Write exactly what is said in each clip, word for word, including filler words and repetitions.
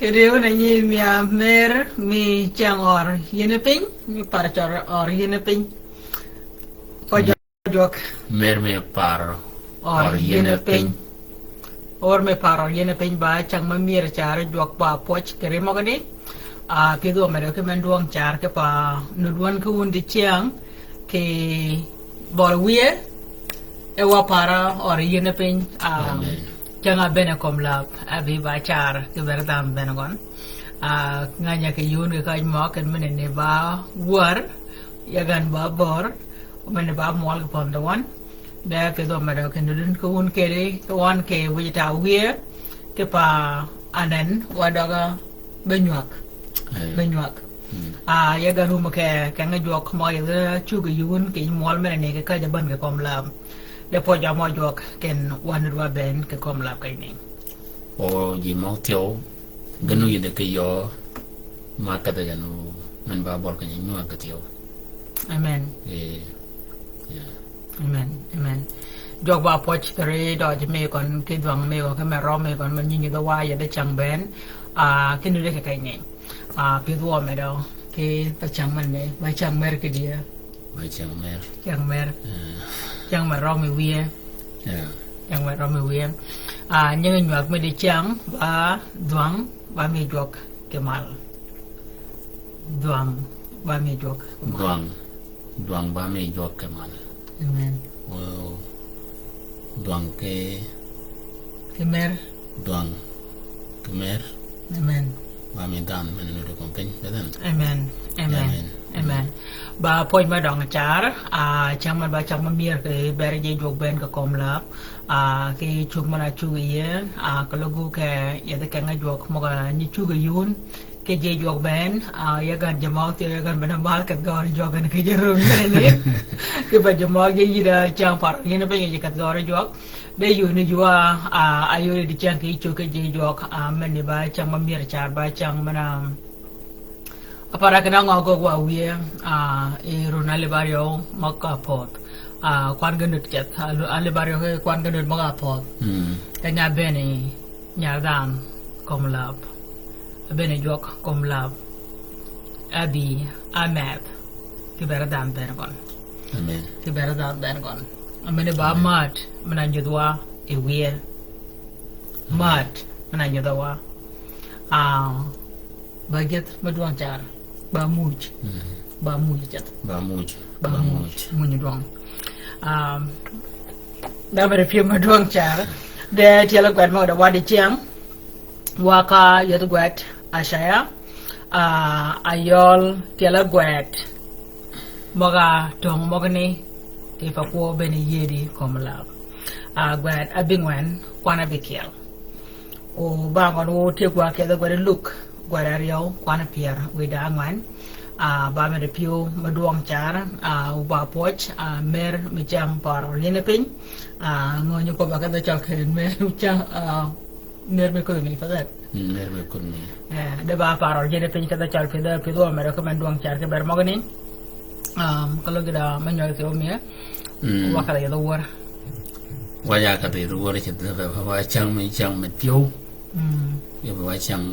Kidi wun a nyi mia mer mi ceng ør yïn piny, mi par cör ør yïn piny. Ko jwøk. Mer mi par ør yïn piny. Ør mi par ør yïn piny ba ceng ma myero car jwøk ba pwøj kì ri møgø ni. A, pyëdhi wø medø ki men dwøng car ki pa nud wøn ki wun di ceng kì bøl wiye, e wa para ør yïn piny, a, ceng a bene kom lab, a bi ba car, ki bere dhanhø bene gøn. A, nganya kì yïn kì kaj mø, kì mene ni ba wär, ya gan ba bør, mene ba mwøl kì pøndø wøn. De pyëdhi wø medø kì nud wøn ki wun kedi, ki wøn kì wïj ta wiye, ki pa anen, wa døga, be nywag. Be nywag. A, ya gan wum ke, ke nge jwøk mø yïdhi cuggi yïn kì mwøl mene ni kì kaj a bän kì kom lab. De pwøj a mø jwøk, ken wøn dwa ben kì kom lab kaj ni. O ji mø thyew, genu yïdhi kì yø, ma kedhi genu, men ba bøl kì nyi nywag kì thyew. Amen. Eh, yeah. Amen, amen. Jwøk ba pwøj three døj mi gøn, ki dwøng mi gøn, ki me rø mi gøn, ma nyi nyi dø wa ya dø ceng ben. A, ki nude kì kaj ni. A, pyëdhi wø medø, ki pa ceng men ni, ba ceng mer kì die. Ba ceng mer. Ceng mer. Eh. Ceng mer rø mi wiye. Yeah. Ceng mer rø mi wiye. A, nyingi nywag mi di ceng, ba dwøng, ba mi jwøk kì mal. Dwøng ba mi jwøk. Dwøng. Dwøng ba mi jwøk kì mal. Amen. Wow. Dwøng kì, kì mer. Dwøng kì mer. Amen. Ba mi dhanhø men nuti kom piny. Amen. Amen. Amen. Amen. Ba pwøj me døng car, a, ceng men ba ceng ma myero kì bere ji jwøk ben kì kom lab. A, kì cuggi men a cuggi yïn, a, kì løg gø ke yïdhi kì nge jwøk møg a nyi cuggi yïn. Kì ji jwøk ben, a, ya gan ji mø thyew ya gan bene mal kedhi gøri jwøk en kì ji run bene. Kì pa ji mø ji yïdhi ceng par yïn piny ji kedhi gøri jwøk. De yuni jwøk, a, a yuni di ceng kì cuggi ji jwøk, a, men ni ba ceng ma myero car ba ceng men a. A para kì na ngø gø wa wiye, a, i run alib aryew møg a pödh. A, kwan ge nud ceth, a, alib aryew kì kwan ge nud møg a pödh. Mm. Keny a bene nyar dhanhø kom lab. A bene jwøk kom lab. A bi, a medh. Kì bere dhanhø ben gøn. Amen. Kì bere dhanhø ben gøn. A mene ba mad, men a nyudh wa, e wiye. Mad, men a nyudh wa. A, ba geth, me dwøng car. Ba muuj. Mm. Ba muuj ceth. Ba muuj. Ba muuj. Muuj dwøng. Um, da mere pyëw me dwøng car. De tyel gwed mø de wa di ceng. Wa ka yeth gwed Isaiah. A, ayøl tyel gwed. Møg a tøng møg ni. Kì pa kwø bene yedi kom lab. A, gwed abingwen, kwan abikyel. O ba ngøn wu tyeg wa kedhe gwed Luk, gwed aryew, kwan pyär wïdá angwen. A, ba mede pyëw me dwøng car, a, wu ba pwøj, a, mer mi ceng par yin piny. A, ngø nyi kwøb-a kedhe cøl kì mer mi ceng, a, mer mi ködhi mi pa that. Mm, mer mi ködhi mi. Eh, de ba par yin piny kedhe cøl pyëdhe, pyëdhe wa mede kì men dwøng car kì ber møgø ni. Um, ka løg da me nyøl kì omiye. Mm. Wa ka da yedh wör. Wa ya ka da yedh wör, cedh wa, wa ceng mi, ceng mi pyëw. Mm. Kì wa ceng.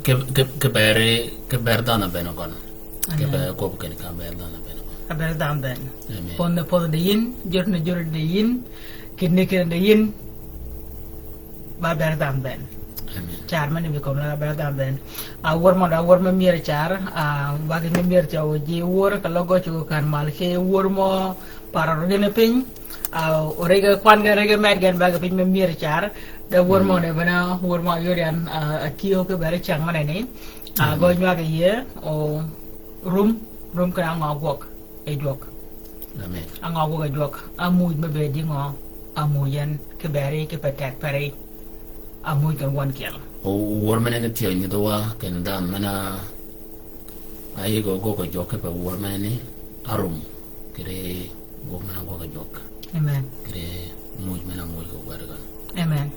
Kì, kì, kì ber, kì ber dhanhø bene gøn. Kì ber kwøb ken kì ber dhanhø bene gøn. Kì ber dhanhø bene. Amen. Pon ne pon de yin, jur ne jur de yin, kin ne kin de yin. Ba ber dhanhø bene. Amen. Car mene bi kom la ber dhanhø bene. A wör mø da wör mø myër car, a, ba ki myër car o ji wör ka løg gø cugø kan mal ki wör mø par yin piny. A, o rege kwan gen rege med gen ba ki piny mø myër car. Da wør mø ne bene wör mø yod yan, a, a kiyo ki bere ceng mene ni. A, gø nywag yie, o rum, rum kene ngø gwøg. E jwøk. Amen. Angø gwøg e jwøk, a muuj me bëëd yi ngø, a muuj en, ki beri, ki pe tek peri, a muuj ken wøn kyel. O wør mene ki tyel nyudhø wa, ken dhanhø mene, a yïg o gwøg e jwøk ki pe wør mene ni, a rum, kidi gwøg mene gwøg e jwøk. Amen. Kidi muuj mene muuj ko gwed gøn. Amen.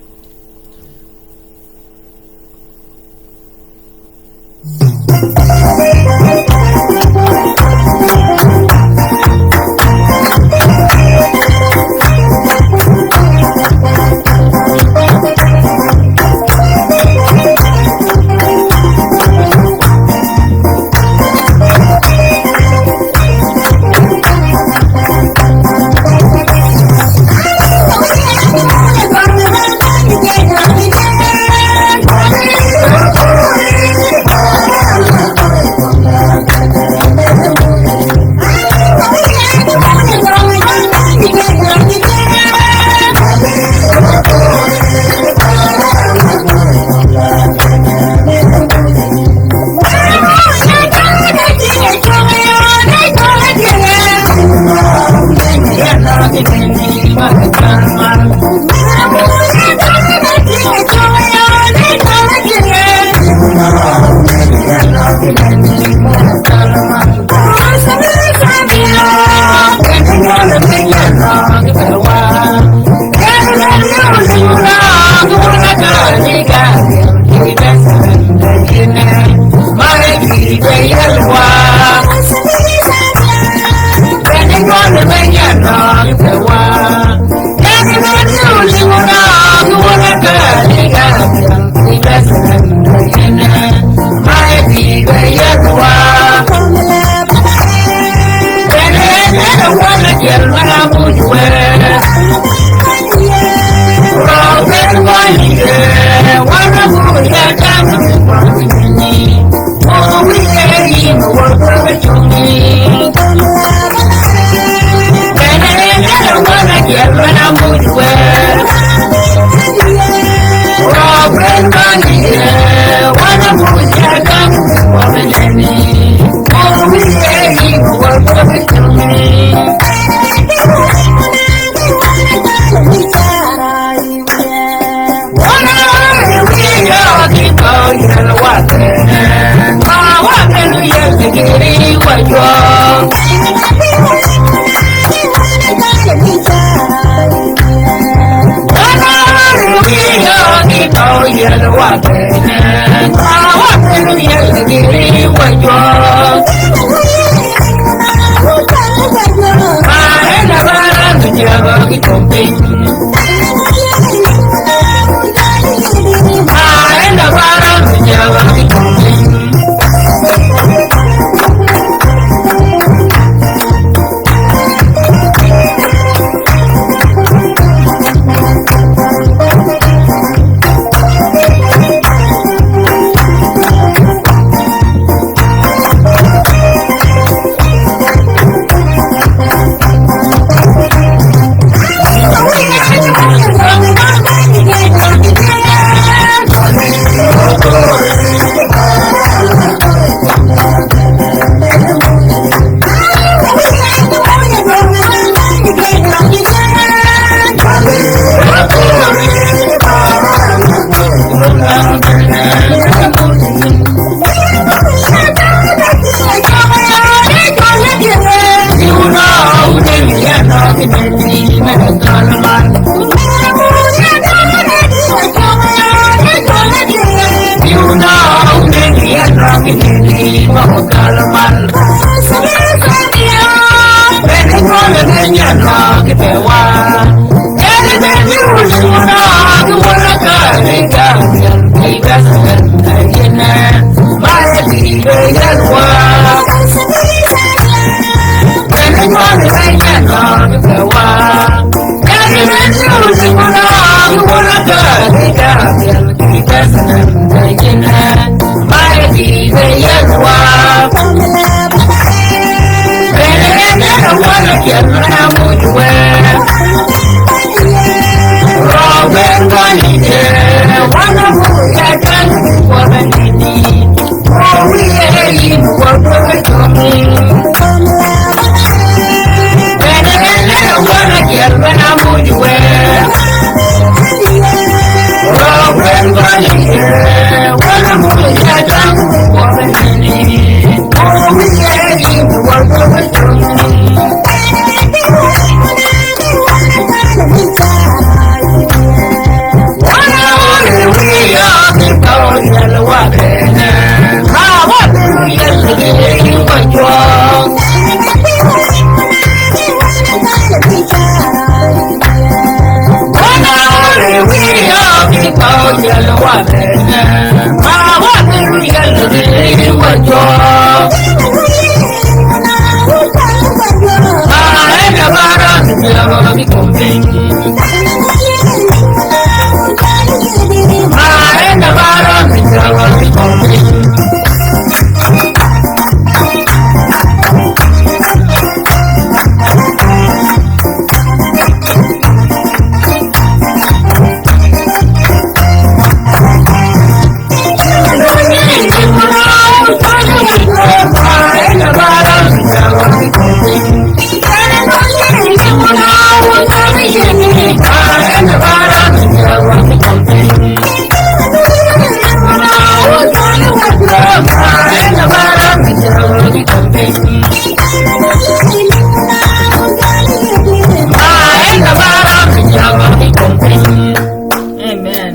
Amen.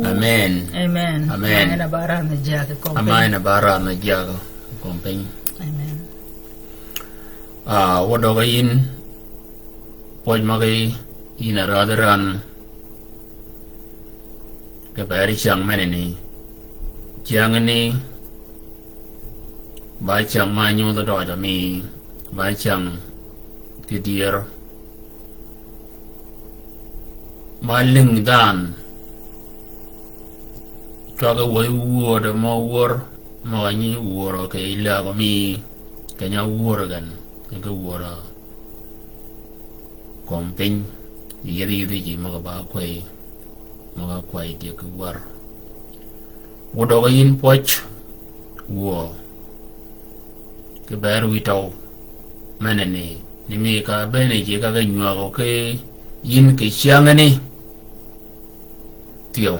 Amen. Amen. Amen. Ama en a bara me jage kom piny. Ama en a bara me jage kom piny. Amen. Ah, wadøg yïn, pwøj magi, yïn a radhi ran, kì beri cyäng meneni. Cyängeni, ba cyäng ma nyudh døjø mi, ba cyäng kì dyër. Ma lïng dhanhø, cwaggi wëy wödø mø wör, mø ka nyi wörø kì yij lägø mi, keny-a wör gen, keny-a wör kom piny, yïdhi yïdhi ji mø ka ba kwëy, mø ka kwëy dyëggi wär. Wu døg yïn pwøj wuö ki bër wïj tøw. Menani, ni mi ka bënni ji ka ge nywägø ki yïn kì cyängani. Thyew.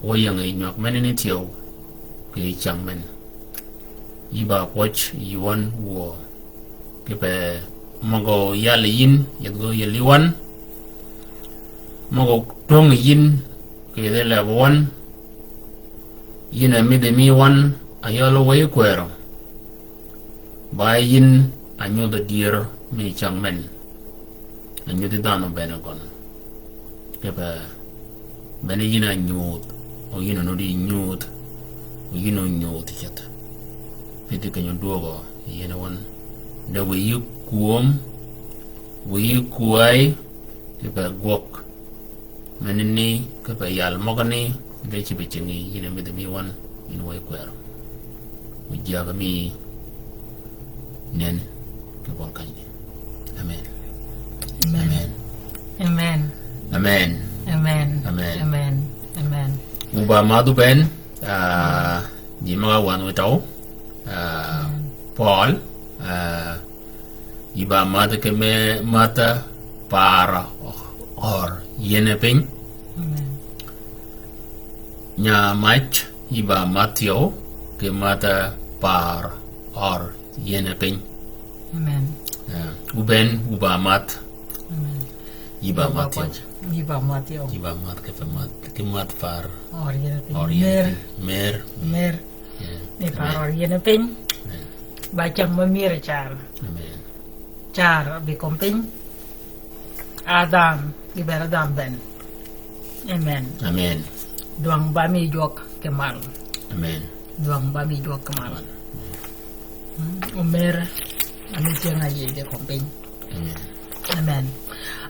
Wø ying yi nywäg menani thyew kì cyäng men. Yï ba pwøj yï wøn wuö. Kipe møg-a yal yïn, yïdh gø yï liwan. Møg-a twöng yïn, kì yïdh leb wøn. Yïn a midhi mi wøn, a yøl wëy kwërø. Ba yïn a nyudh dyër mi cyäng men. A nyudhi dhanhø bënn gøn. Kipe bënn yïn a nyudh, o yïn a nudhi nyudh, o yïn a nyudh ceth. Pïdhi keny-a dwögø yïn wøn. De wïyi kwöm, wïyi kwäy, kipe gwøg. Menani, kipe yal møgani, de cïb-a cingi, yïn a midhi mi wøn, yïn wëy kwërø. Wu jyäg mi nen, ki bøl kany. Amen. Amen. Amen. Amen. Amen. Amen. Amen. Wu ba madhu bënn, ah, ji møg-a wänhø wïj tøw, ah, Paul, ah, yï ba madh ki me-, mädh-a par ør yïëne piny. Amen. Nya mac, yï ba madh thyew ki mädh-a par ør yïëne piny. Amen. Eh, wu bënn, wu ba madh. Amen. Yï ba madh thyew. Yï ba madh thyew. Yï ba madh ki pe madh, ki madh par ør yïëne piny. Ør yïëne piny. Mer. Mer. Mer. Yeah. Ni par ør yïëne piny. Amen. Ba cyäng ma myere car. Amen. Car bï kömi piny. A dhanhø, gï bëëd a dhanhø bënn. Amen. Amen. Dwang ba mi jwøk ki mal. Amen. Dwang ba mi jwøk ki mal. Mm, omer, a mi cyäng a yïëj bï kömi piny. Amen. Amen.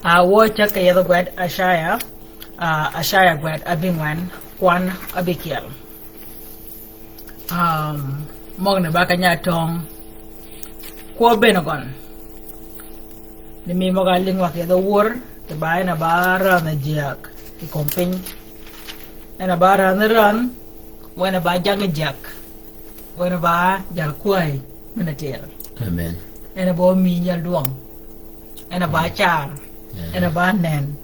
A wø cäg kì yethi gwed Ishaya, a, Ishaya gwed abïngwen, kwan abïkyel. Um, møgani ba keny-a töng kwøb bënn gøn. Ni mi møg-a lïng wa kì yethi wör, kì ba en a ba ränh jyäg kì kömi piny. En a ba ränh ränh, wa en a ba jang jyäg. Wa en a ba jal kwäy men-a tyel. Amen. En a ba mi jal dwøng. En a ba car. Amen. En a ba nen.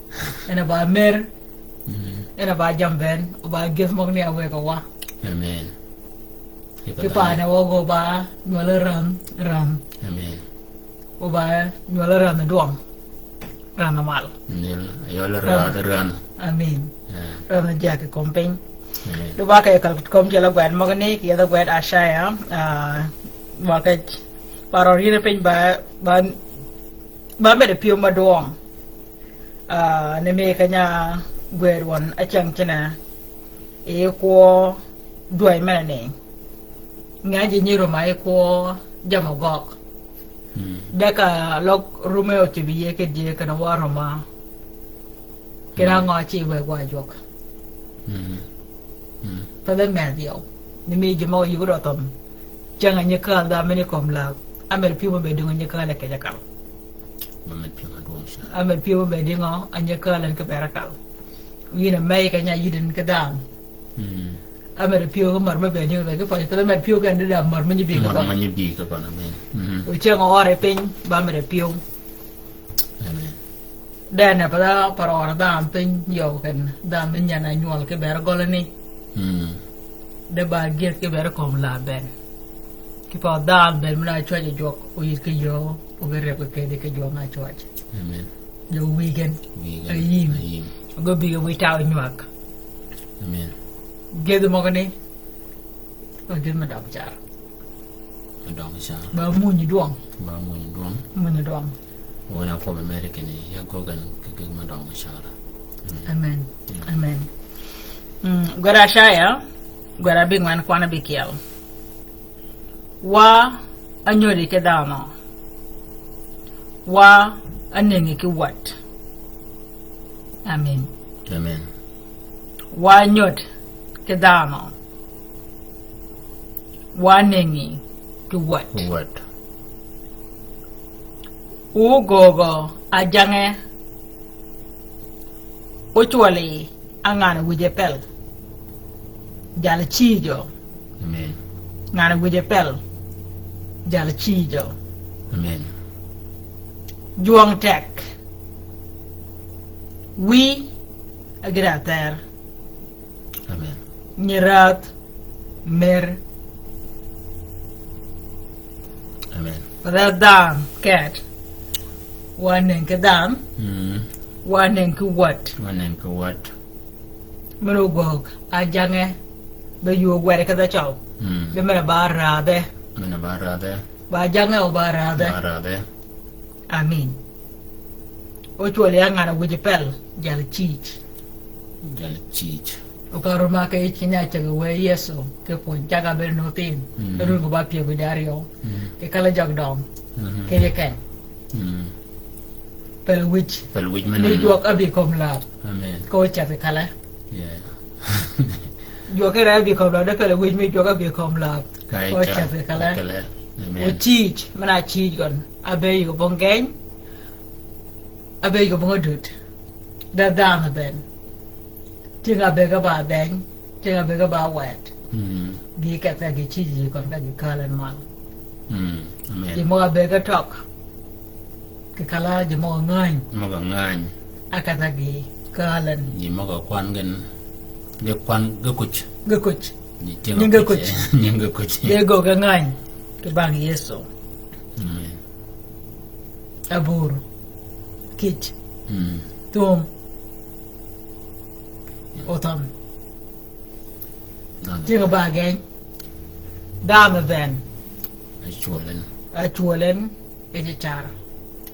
En a ba mer. Mm. En a ba jam bënn, o ba gyëdh møgani a wëgg wa. Amen. Ki paane wa gø ba nywøl ränh ränh. Amen. O ba nywøl ränh dwøng. Ränh mal. Nil, yøl ränh ränh. Amen. Yeah. Ränh jyäg kì kömi piny. Amen. Du ba ke kal kömi cel a gwed møgani, kì yethi gwed Ishaya, ah, ba ke par ør yïëne piny ba, ba, ba meddi pyëw ma dwøng. Ah, ni mi keny-a gwed wøn a cyäng cinne. I kwø dwäy menani. Nga ji nyi röm-a i kwø jammì gøgg. Mm. De ka løg röm-a ócïb yie ki dyëg kinni wa röm-a. Kinni ngø ci wëgg wa jwøk. Mm. Mm. Pe de medh yøw. Ni mi ji møg-a yïg rø thøm. Cyäng a nyi kääl dha meni kömi läg. A meddi pyëw ma bëëd dïngø nyi kääl e kej-a kal. Ma meddi pyëw ma dwøng ca. A meddi pyëw ma bëëd dïngø a nyi kääl en ki bëëd a kal. Yïn a mey keny-a yïdin ki dhanhø. Mm. A meddi pyëw ki mär me bëëd dïngø bëëd ki pwøj, pe de meddi pyëw ki en di da mär me nyi bï ki pwøj. Mär me nyi bï ki pwøj, amen. Mm. O cyäng a øri piny, ba meddi pyëw. Amen. Dene pa dha, pa røøg dhanhø piny yøw ken, dhanhø mi nyan a nywøl ki bër gøl ni. Mm. De ba gyëdh ki bër kömi läg bënn. Ki pa dhanhø bënn mi na cwäj jwøk, o yïd ki yöö, o ge reb ki kedi ki jwøk na cwäj. Amen. Jwøk wïgen. Wïgen. Ayïm. Ayïm. O ge bïge wïj taw nywäg. Amen. Gyëdhi møgani, o gyëdhi me døng car. Me døng car. Ba muny dwøng. Ba muny dwøng. Muny dwøng. Wøn a kwøb-a mere kinni, ya gøggi en kì gïg me døng car. Amen. Amen. Mm, gwed Ishaya, gwed abïngwen kwan abïkyel. Wa ányöddi ki dhanhø. Wa ánëngi ki wäd. Amen. Amen. Wa ányöd ki dhanhø. Wa ánëngi ki wäd. Wäd. Wu göögø ajange ócwøli a ngan wïje pel. Jal cïï jø. Amen. Ngan wïje pel. Jal cïï jø. Amen. Jwøng teg. Wïy a gïr-a thër. Amen. Nyïrädh mer. Amen. Rädh dhanhø ket. Wa nëng ki dhanhø. Mm. Wa nëng ki wäd. Wa nëng ki wäd. Mene ogöög a jangø be yuu gwed ki dhø cøw. Mm. Be mene ba rädhe. Mene ba rädhe. Ba jangø o ba rädhe. Ba rädhe. Amin. Ócwøl ya ngan-a wïj pel, jal cïïj. Jal cïïj. O ka ruma ke yij ki nya ceg wë Yëso, ki pwöny cag-a bëëd nuthin. Mm. Ke run ko ba pyëw wïj aryøw. Mm. Ki kal-a jøg døng. Mm. Ki yij keny. Mm. Pel wïj. Pel wïj mi jwøk ábï kömi läb. Amen. Ko ceth kal-a. Yeah. Jwøk kere ábï kömi läb, de pel wïj mi jwøk ábï kömi läb. Ko ceth kal-a. Kal-a. Amen. O cïïj, men-a cïïj gøn. Ábëëd yij bong geny. Ábëëd yij bong dud. De dhanhø bënn. Tyëng-a bëgg-a ba bëny. Tyëng-a bëgg-a ba wet. Mm. Gï keth ka gï cïïj yij gøn ka gï kääl en mal. Mm. Amen. Ji møg-a bëgg-a tøg. Kì kal-a ji møg-a ngäny. Møg-a ngäny. Áketh-a gï kääl en. Ji møg-a kwan gen. Ge kwan ge kuc. Ge kuc. Ji tyëng-a kuc. Nying ge kuc. Nying ge kuc. Ge gøggi ngäny. Kì bang Yëso. Amen. Abur. Kïj. Mm. Thum. Othøn. Dhanhø. Tyëng-a ba geny. Dhanhø bënn. Acwøl en. Acwøl en, yij car.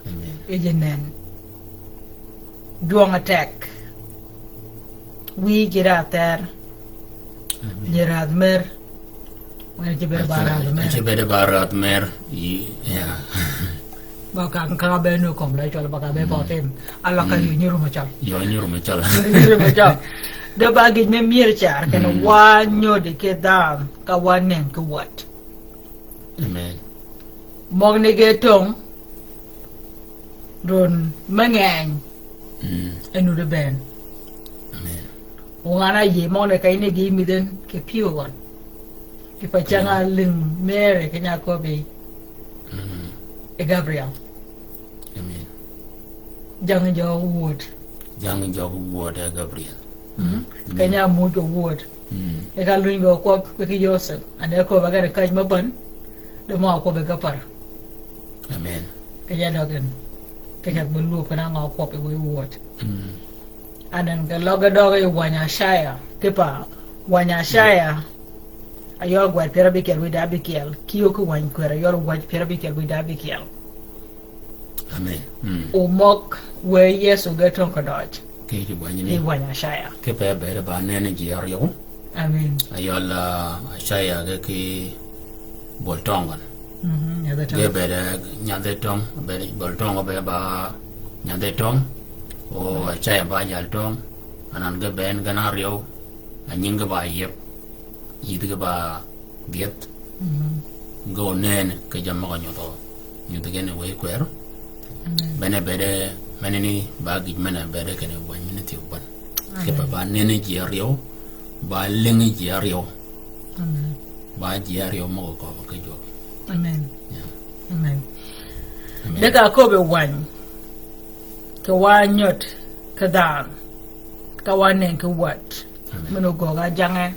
Amen. Yij nënn. Jwøng-a teg. Wïy gïr-a thër. Amen. Nyïrädh mer. Wën ci bëëd ba rädh mer. Ci bëëd ba rädh mer. Yi, yeah. Ba ka, ka be nu kömi la cwøl ba ka be pø thim. Aløg ka yuu nyuru macøl. Yuu nyuru macøl. Nyuru macøl. De ba gïj me myër car, kinni wa nyodi ki dhanhø, ka wa nëng ki wäd. Amen. Møgani ge töng, run me ngeny, mm, en nuti bënn. Amen. O ngan-a yï møgani ka yïn gï mïdhi en kì pyëw gøn. Kì pa cäng-a lïng Mary kì nya köbbi. Mm. Yi Gabriel. Amen. Jang jøg wuöd. Jang jøg wuöd yi Gabriel. Mm. Kì nya muuj ko wuöd. Mm. E ka luny gø kwøb ki Joseph. Ande köbbi gani käj me bän. De mø-a kwøb yi gapar. Amen. Kì ja døg en. Kì ja be lwøb kinni ngø kwøb yi wëy wuöd. Mm. Anan kì løg døg yi wäny Isaiah. Kipa wäny Isaiah. Ayøl gwed pyär abikyel wïdá abikyel. Kï yöggi wäny kwër ayøl gwed pyär abikyel wïdá abikyel. Amen. Mm. Omøg wë Yëso ge töng kì døj. Kì yij wänyi ni. Kì yij wänyi Isaiah. Kipe bëëd ba nënni ji áryew. Amen. Ayøl, ah, Isaiah ge kì bol töng gøn. Mhm, nyadhi töng. Ge bëëd nyadhi töng, bëëd bol töng be ba nyadhi töng. O Isaiah ba jal töng. Anan ge bënn gen áryew. A nying ge ba yïëp. Yïdhi ge ba gyëdh. Mhm. Ge onëën kì jammì møg-a nyudhø, nyudhi gen wëy kwër. Amen. Bene bëëde, menani ba gïj men-a bëëde kinni wäny men-a thyew bän. Amen. Kipe ba nënni ji áryew, ba lïngi ji áryew. Amen. Ba ji áryew møg-a köbbi ki jwøk. Amen. Yeah. Amen. Amen. De ka köbbi wäny, kì wa nyod ki dhanhø, ka wa nëng ki wäd. Amen. Men ogöggi a jangø.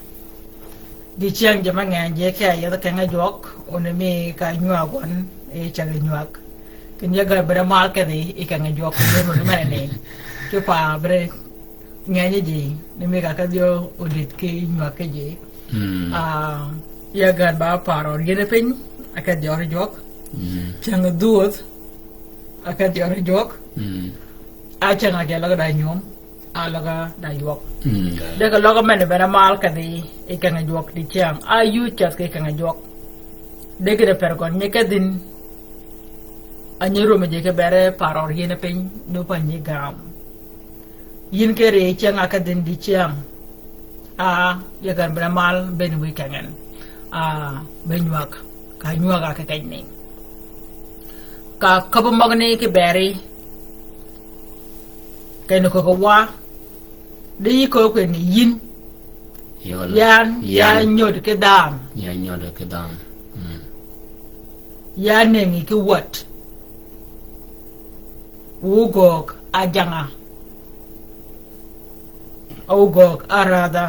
Dicyäng ji me ngeny ji ki áyïdhi keng-a jwøk, oni mi ka nywag wøn, e ceg nywag. Kinni yäg-a bëëd mal kedhi, yi keng-a jwøk, yi run menani. Kipa bëëd ngeny ji, ni mi ka kedhi odïd ki nywag ki ji. Mm. Ah, yäg-a ba par ör yïëne piny, a kedhi ör jwøk. Mm. Cäng dhwödh, a kedhi ör jwøk. Mm. A cäng-a ji løg da nyuom. A løg da ywøg. Mm. De kì løg men bene mal kedhi yi keng-a jwøk dicyäng. A yuu ceth ki keng-a jwøk. De kì de per gøn nyi kedhin. A nyi römi ji kì bëre par ör yïëne piny, ni pa nyi gam. Yïn kì ri cyäng-a kedhin dicyäng. A yäg-a bene mal bënn wïj kengen. A be nywag. Ka nywag-a kì keny ni. Ka köbbi møgani kì bëri. Kenni köbbi wa, de yï köbbi kinni yïn. Yøl. Yan, yan, ya nyod ki dhanhø. Ya nyod ki dhanhø. Mm. Ya nëngi ki wäd. Wu göög a janga. Wu göög a rädha.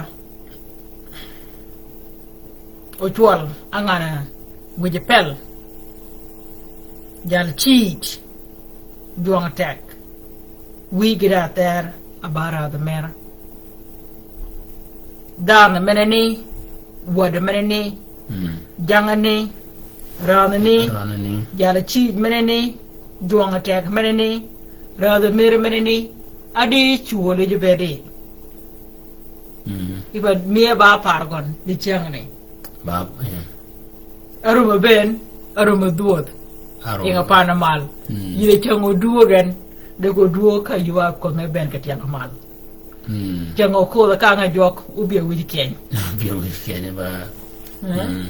Ocwøl a ngan-a wïj pel. Jal cïj. Jwøng teg. Wïj gï da thër a ba rädhi mër. Dhanhø menani, wäd menani, mm, jangani, rädhani, rädhani, jal cïj menani, jwøng teg menani, rädhi mër menani, adi cwøl yij bëëdi. Mm. Iba miye ba par gøn, di cengni. Ba, yeah. Arum aben, arum adhwödh. Arum. Ying a pan amal. Mm. Yïn a ceng odwöög en, deg odwöög ka ywa ködh me ben ke tyeng amal. Mm. Ceng okodh ka nge jwøk, obï awïj kyeny. Obï awïj kyeny ba. Eh? Mm.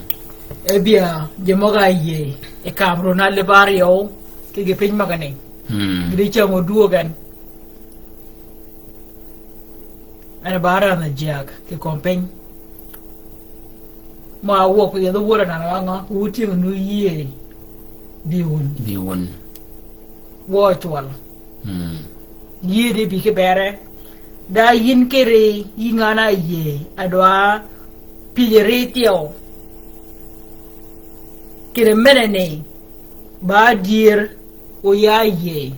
E bïa, ji møg-a yïëy, i Cameroon a libar yøw, ki gi piny møgani. Mm. Gï di ceng odwöög en. En ba rädh na jyäg kì kömi piny. Ma wøg yedh wur anan wa ngø, wu tyëng nu yïëy. Bï wun. Bï wun. Wø cwøl. Mm. Yïëy di bï ki bere. Da yïn kiri, yï ngan-a yïëy, a dwa pïjiri thyew. Kiri menani, ba dyër, o ya yïëy.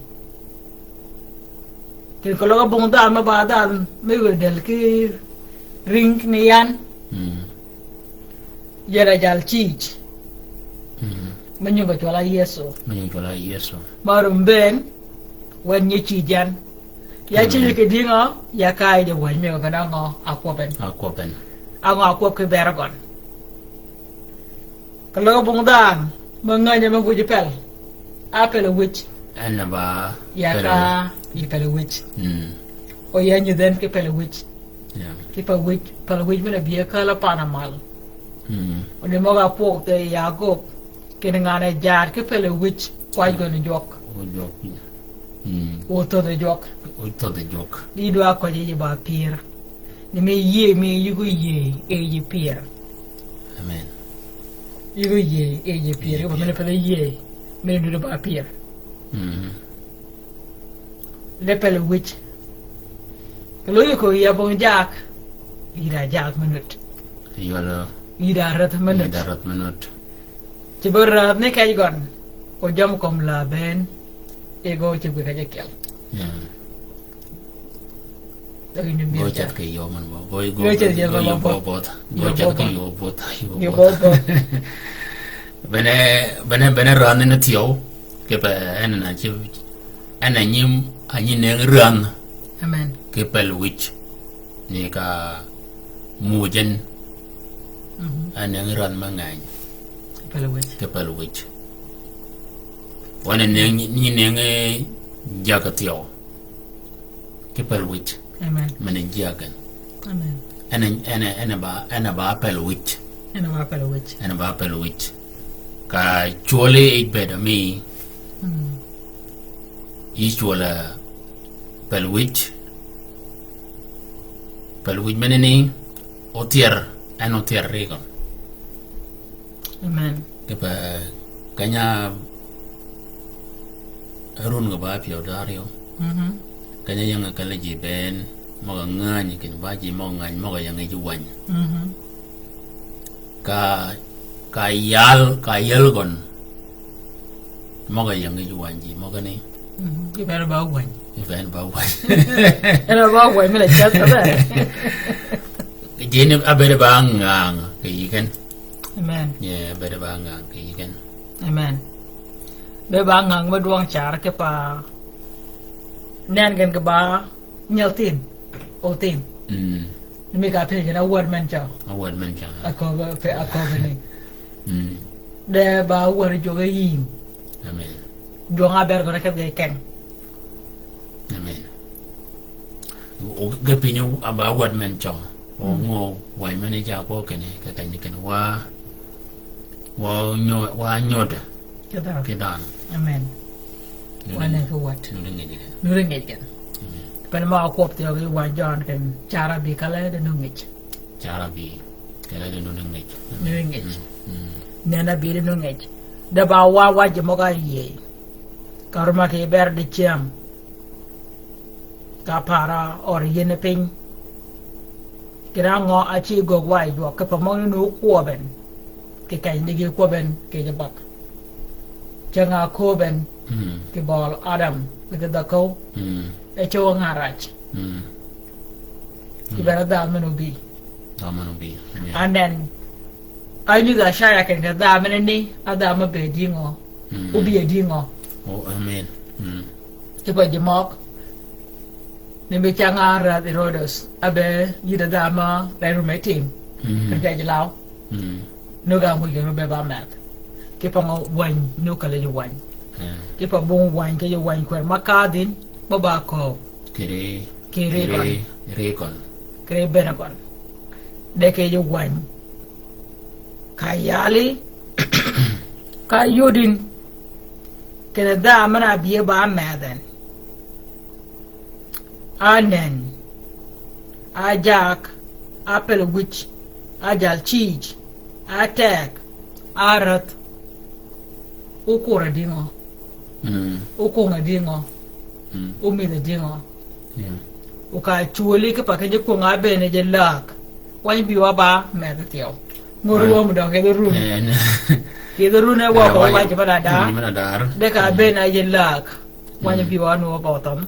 Kì keløg bong dhanhø me ba dhanhø me wïl del ki ring ni yan. Mm. Yel a jal cïj. Mm. Me nying kì cwøl a Yëso. Me nying kì cwøl a Yëso. Ma rum ben, wen nyi cïj yan. Ya cïj kì dïngø, ya ka yij wäny me gøn a ngø, a kwøb en. A kwøb en. A ngø a kwøb kì ber gøn. Keløg bong dhanhø, me ngänyi me wïj pel. A pel wïj. En ba ya pel ka wïj. Yi pel wïj. Mm. O ya nyidh en ki pel wïj. Yeah. Ki pel wïj, pel wïj men-a bï a käl a pan amal. Mm. O di møg-a kwøb thye ya gøb. Kinni ngan-a jar ki pel wïj, kwany gøn jwøk. O jwøk. Mm. O thödh jwøk. O thödh jwøk. Di dwa køjji yi ba pyër. Ni mi yïëy, mi yïg oyïëy, e yï pyër. Amen. Yïg oyïëy, e yï pyër. Yïg oyïëy. Ki ba men-a pel yïëy, men-a dud ba pyër. Mm. Level wïj. Keløg yï ko yï a bong jak. Yï da jak me nut. Yøl. Yï da rädh me nut. Yï da rädh me nut. Ci bø rädh ni kej gøn. O jam kömi la ben. E gø ci gwi kej kyel. Yeah. Gø cet kì yø men bø. Gø, gø, gø cet kì yø men bø. Gø cet kì yø bø. Yø bø. Bene, bene, bene rädh ni thyew. Kipe en na ci, en a nyi, a nyi nëngi rädh. Amen. Ki pel wïj. Ni ka muuj en. Mhm. A nëngi rädh me ngäny. Ki pel wïj. Ki pel wïj. Wan a nëngi, nyi nëngi jagg thyew. Ki pel wïj. Amen. Men-a jyäg en. Amen. En, en, en ba, en ba pel wïj. En ba pel wïj. En ba pel wïj. Ka cwøli yij bëëd mi. Mm. Yï cwøl a pel wïj. Pel wïj menani, othyer, en othyer ri gø. Amen. Kipe, keny-a run gø ba pyëw da aryø. Mhm. Keny-a ying-a kelli ji bënn, møg-a ngänyi, kinni ba ji møg-a ngänyi, møg-a ying-a yij wäny. Mhm. Ka, ka yal, ka yal gøn. Møg-a ying-a yij wäny ji møgani. Mhm. Ji bënn ba wäny. Ji bënn ba wäny. En a ba wäny, mi la ceth ka be. Ji ni a bëëd ba ngäng kì yï ken. Amen. Yee, bëëd ba ngäng kì yï ken. Amen. Bëëd ba ngäng me dwøng car ki pa. Nënn gen ki ba nyel thim. O thim. Mm. Ni mi ka pyëj gen a wäd men cøng. A wäd men cøng. A köbbi, pe, a köbbi ni. Mm. De ba wäd jwøk yïm. Amen. Jwøng a ber gøn a kedh ge keng. Amen. O, ge piny a ba wäd men cøng. O, mm, ngø wäny men ca kwøb kinni, ka keny ni kinni wa, wa nyo-, wa nyodø. Ki dhanhø. Ki dhanhø. Amen. Nuti, wan a ki wäd. Nuti ngej gen. Nuti ngej gen. Amen. Peni møg-a kwøb thyew yi wang Jøn kinni, cara bï kale de nu ngej. Cara bï, kere de nuni ngec. Nuni ngec. Mm, mm. Nena bï de nuni ngec. De ba wa, wa ji møg-a yïëy. Ka ruma ki ber de cyäm. Ka para ör yïëne piny. Kira ngø a ci göggi wa yi jwøk, kipe møgani nu kwøb en. Kì keny ni gi kwøb en, kì ji bøg. Ceng-a kööb en, mm, kì bøl Adam, kì dhäköw. Mm. E cög ngarac. Mm. Kì bene dha men obï. Dha men obï. Amen. And then, a nyudhi Icaya ken kì dha men ni, a dha me be dïngø. Mm. Obï e dïngø. Oh, amen. Mm. Kipe ji møg. Ni mi cang-a rädh Herodos, a be yïddi dha ma rey rum e tim. Mm. Kì jaj law. Mm. Nögg-a ngwïj gen be ba medh. Kipe ngø wäny, nögg kele ji wäny. Yeah. Kipe bung wäny, kì ji wäny kwër ma kadh yïn, bø ba kööb. Kì ri, kì ri gøn. Ri gøn. Kì ri bene gøn. De kì ji wäny. Ka yali, ka yodin, kene dha men-a bï e ba medh en. A nen, a jak, a pel wïj, a jal cïj, a teg, a räth. Okur e dïngø? Mm. Okung e dïngø? Mm. Omïdh e dïngø? Yeah. O ka cwöli ki pa kenyi kwöng-a bënn ji läg. Wany bï wa ba medh thyew. Ngör wøm dø kidhi run. Eh, ne. Kidhi run e wø ba wac ji møn-a dar. Møn-a dar. De ka bënn-a ji läg. Wany bï wa nu wa ba thøm.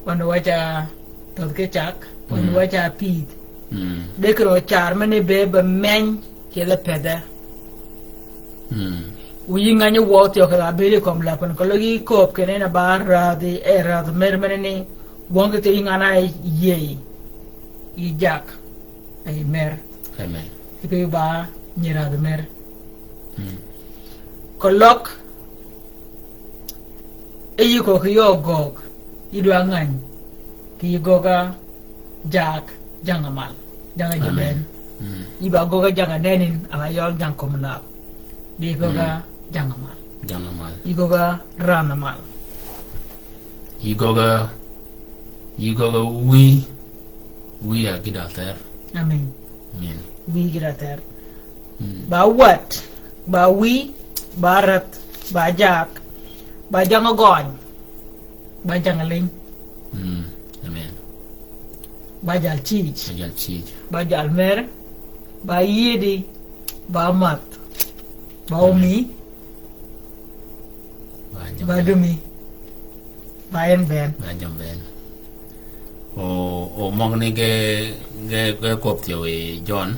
Wany wa ca thödh ki cak. Wany wa ca pïdh. Mm. De kì rø car meni be be meny kidhi pëdhe. Mm. Wu yï ngany wø thyew kì abëëd yi kömi läpøn keløg yï kööb kinni na ba rädhi, e rädh mer meni ni. Gwøng kì thyew yï ngany a yïëy. Yï jak. Yï mer. Amen. Kì thyew yï ba nyi rädh mer. Mm. Keløg, e yï köög kì yø göög, yï dwa ngany, kì yï göög-a jak, jang-a mal, jang-a ji bënn. Mm. Yï ba göög-a jang-a nenni, a ba yøl jang kömi läb. Yï göög-a jang-a mal. Jang-a mal. Yï göög-a ran-a mal. Yï göög-a, yï göög-a wïy, wïy-a gïd-a thër. Amen. Amen. Wïy gïd-a thër. Mm. Ba wäd, ba wïy, ba räth, ba jak, ba jang-a gøny, ba jang-a liny. Mm. Amen. Ba jal cïj. Ba jal cïj. Ba jal mer, ba yiedi, ba mäth, ba omi, ba dumi. Ba en bënn. Ba jam bënn. O, o møgani ge, ge, ge kööb thyew yi Jøn.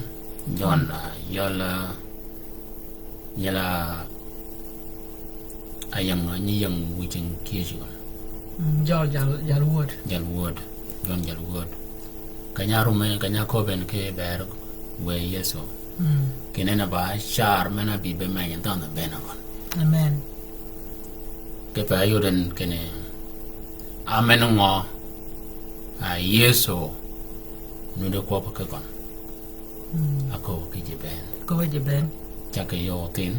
Jøn, mm, ah, yøl, ah, yøl, ah, a ying, nyi ying wïj ying kyëj gøn. Mm, Jøn jal, jal wöd. Jal wöd. Jøn jal wöd. Keny-a rum en, keny-a kööb en ki bër wë Yëso. Mm. Kinni na ba car men-a bï be meny dhanhø bënn gøn. Amen. Kipe ayod en kinni, a men ngø, a Yëso, nuti kwøb ki gøn. Mm. A kööb ki ji bënn. Kööb ki ji bënn. Cag kì yø othin,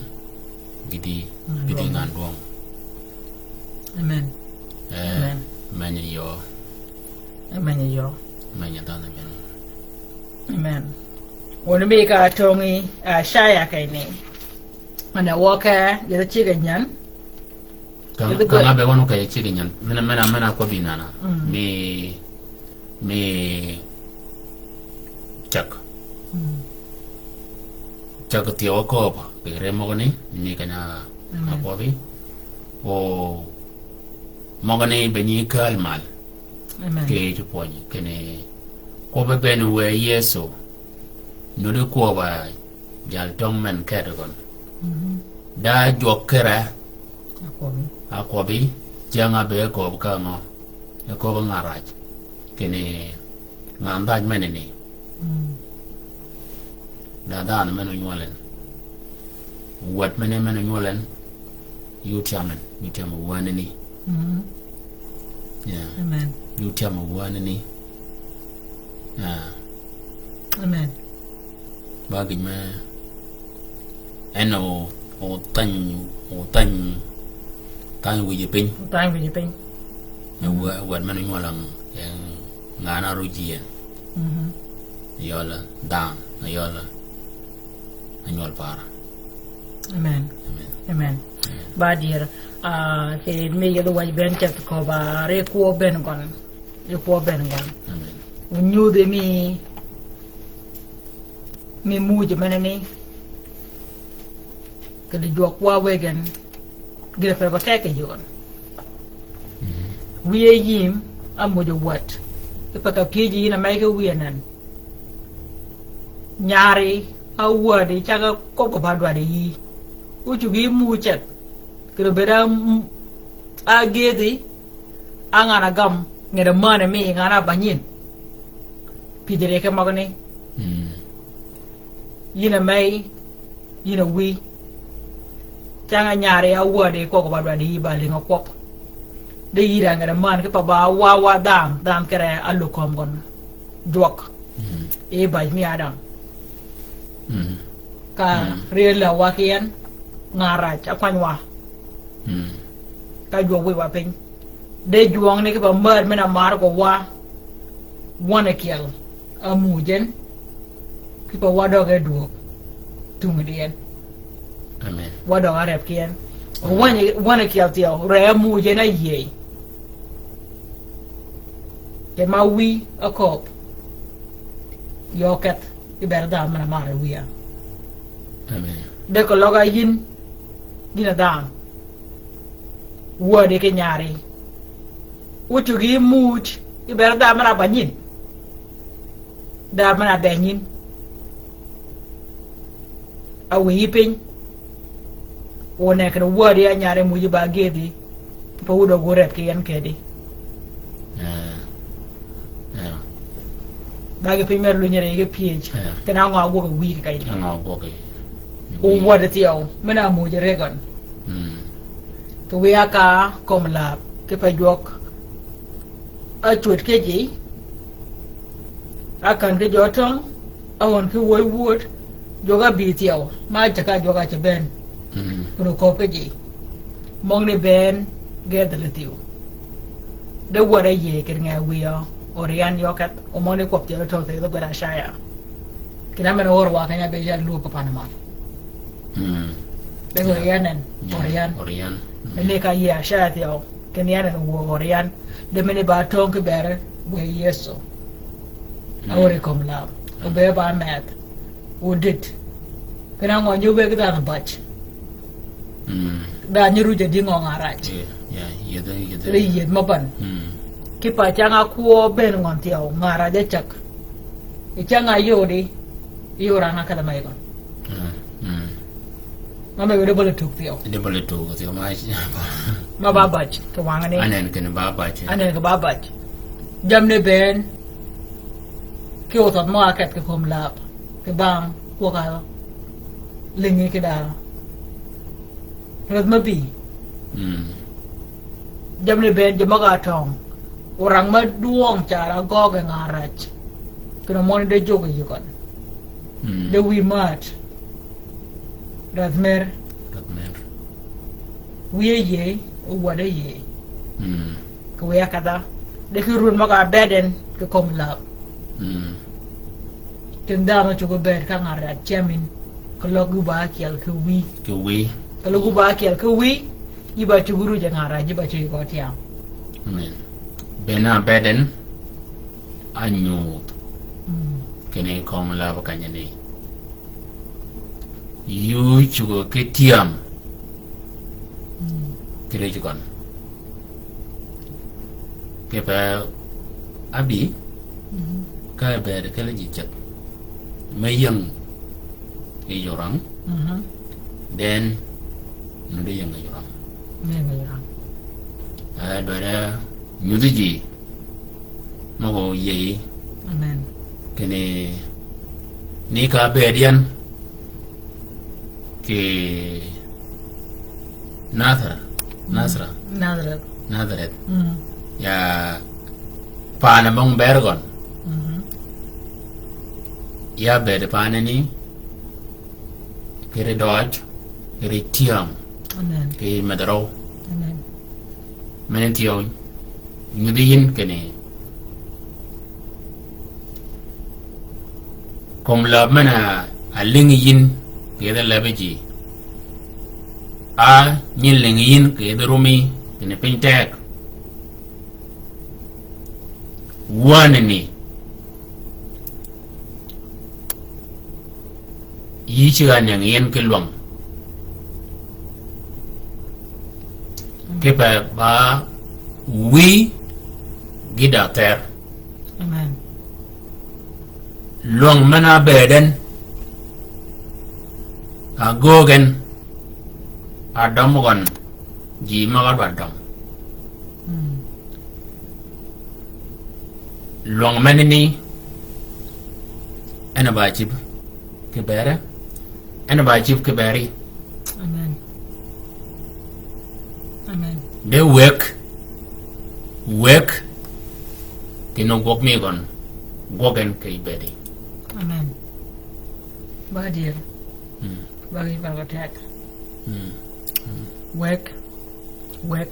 gïti, mm, gïti dwøng. Ngan dwøng. Amen. Eh, amen. Meny yø. Meny yø. Meny dhanhø bënn. Amen. Wun mi ka tøngi, ah, Icaya kenni. Mene wøke, yede ciggi nyan. Ka, yede ka gwe- ng'a be wøn ke ciggi nyan. Mena, mena, mena kwøbbi nana. Mm. Mi, mi cag. Mm. Cag thyew kööb, kì ri møgani, mi keny-a, amen, akwøbbi. O møgani be nyi kääl mal. Amen. Kì yij pwønyi, kinni, kwøbbi bënn wë Yëso, nuti kwøbb-a jal töng men keti gøn. Mhm. Da jwøk kire. Akwøbbi. Akwøbbi, ceng-a be kööb ka ngø. E kööb ngarac. Kinni, ngan dhaj menani. Mm. Da dhanhø men onywøl en. Wäd men, men onywøl en. Yï otyam en, yï otyam wäni ni. Mm. Yeah. Amen. Yï otyam wäni ni. Yeah. Amen. Ba gïn me en o, othany, othany, thany wïje piny. Othany wïje piny. E wë-, wäd men onywøl en, en ngan-a ru ji en. Mhm. Ayøl dhanhø, ayøl anywøl para. Amen. Amen. Amen. Amen. Ba dyër, ah, kì mi yeth wac bënn ceth köbb-a ri kwøb bënn gøn. Ri kwøb bënn gøn. Amen. Onyudhi mi, mi muuj menani. Kidi jwøk wa wëggi en. Gïn-a pär ba keg kì yï gøn. Mm. Wiye yïm, a muuj owäd. Kipe ka pyëj yïn a mey ki wiye nen. Nyari, a wädi, cag-a köbb-a ba dwaddi yï. Ócuggi muuj ceth. Kidi obëëd a, m-, a gëëdhi, a ngan-a gam, nget-a männi mi ngan-a ba nyin. Pyëj ri ki møgani. Mm. Yïn a mey, yïn a wïy. Cang-a nyari a wädi kögg ba dwaddi yï ba lïngi kwøb. De yïr-a nget-a männ kipe ba wa wa dhanhø, dhanhø kere a lug kömi gøn. Jwøk. Mm. E baj mi Adam. Mm. Ka, mm, ri läw wa ki en, ngaa rac, a kwany wa. Mm. Ka jwøk wiy wa piny. De jwøngni kipe mär men-a mar ko wa, wøn-a kyel, a muuj en, kipe wa døge dwøg, thungdi en. Amen. Wa døge a rep ki en. Amen. Wøn-a, wøn-a kyel thyew, re a muuj en a yïëy. Kì ma wïy a kööb. Yø kedh, ki ber dhanhø men-a mar wïya. Amen. De keløg a yïn, yïn a dhanhø. Wädi ki nyari. Ócuggi muuj, ki ber dhanhø men-a ba nyin. Dhanhø men-a ba nyin. A wïyi piny. Wøn-a kene wädi a nyari muuji ba gëëdhi. Pe wudø gu rep ki en kedi. Eh, eh. Ba gi piny mer lunyi re ki pyëj. Eh. Kene angø agwøg wïyi ki kaydi. Angø agwøg. Owäd thyew. Men-a muuj ri gøn. Mm. Kì wiy a ka kömi läb. Kipe jwøk. A cwöd ki ji. A kän ki jø töng, a wøn ki wöj wud, jwøk a bï thyew, ma ceg ka jwøk a ce bënn. Mm. Kun okööb ki ji. Møgani bënn, gëëdh lithyew. De wäd a yïëy kì ngee wïyø, oryan yø kedh, o møgani kwøb thyew tøg thyew, dhø gwed Acaya. Kì na men ör wa keny-a bëëd ya lwöb pa pan man. Mm. De oryan en, yeah, oryan. Oryan. Mm. Ni ka yïëy Acaya thyew, kì ni yan en wuö oryan. De men ba töng ki ber, bwe Yëso. Mm. A wøri kömi läb. Mm. Obëëd ba medh. Odïd. Kinni ngø nyi obëëd ki dhanhø bäj. Mm. Dhanhø nyi ruj a dï ngø ngaa rac. Yeah, yeah, yeth, yeth. Ri yeth ma bän. Mm. Kipe cang-a kwøb bënn gøn thyew, ngaa rac a cäg. I cang-a yodi, yod an-a kedhi mey gøn. Mm, mm. Ma mey gø de bölø tug thyew. De bölø tug thyew, ma. Ma ba bäj, kì wangani. Anen kinni ba bäj. Anen kì ba bäj. Jamni bënn, ki othøth mø a kedh kì kömi läb, kì bang, kwøg-a, lïngi ki da. Räth me bï. Mm. Jamni bënn ji møg-a töng. Orang me dwøng car a gøøg e ngaa rac. Kinni møgani de jog yi gøn. Mm. De wïy mät. Räth mer. Räth mer. Wïy a yïëy, owäd a yïëy. Mm. Kì wiy a kedha. De ki run møg-a bëëd en, kì kömi läb. Mm. Tïng dhanhø cuggi bëëd ka ngaa rac cam yïn, keløg gu ba ákyel kì wïy. Kì wïy. Keløg gu ba ákyel kì wïy, yï ba cuggi ruj e ngaa rac, yï ba cuggi gø tyam. Amen. Bënn a bëëd en, a nyuudh. Mm. Kinni kömi läb kanyani. Yuu cuggi ki tyam. Mm. Kì rij gøn. Kipe ábï, mm, ka bëëd kelli ji ceth. Me ying yi orang. Mhm. Then, nu de ying yi orang. Ying yi orang. Eh, dwaddi nyudhi ji. Møg-a yïëy. Amen. Kinni ni ka bëëd yan kì Nazareth. Mm. Nazareth. Nazareth. Nazareth. Mm. Ya paane møng ber gøn. Mhm. Ya bëëd paane ni, kì ri døøj, kì ri tyam. Amen. Kì medh røw. Amen. Men thyew, nyudhi yïn kinni. Kömi läb men-a, a lïngi yïn kì yij lebbi ji. A nyi lïngi yïn kì yij rumi, kinni piny teg. Wänani, yï ceg-a neng yïn ki lwäng. Kipe ba wïy gï da thër. Amen. Lwäng men-a bëëd en, a göög en, a døm gøn ji møg-a dwaddi døm. Mm. Lwäng menani, en a ba cïb kì bërri, en a ba cïb kì bërri. Amen. Amen. De wëg, wëg, kinni gwøg mi gøn, gwøg en kì bëëdi. Amen. Ba dyër. Mm. Ba gïn ba gø teg. Mm. Mm. Wëg, wëg,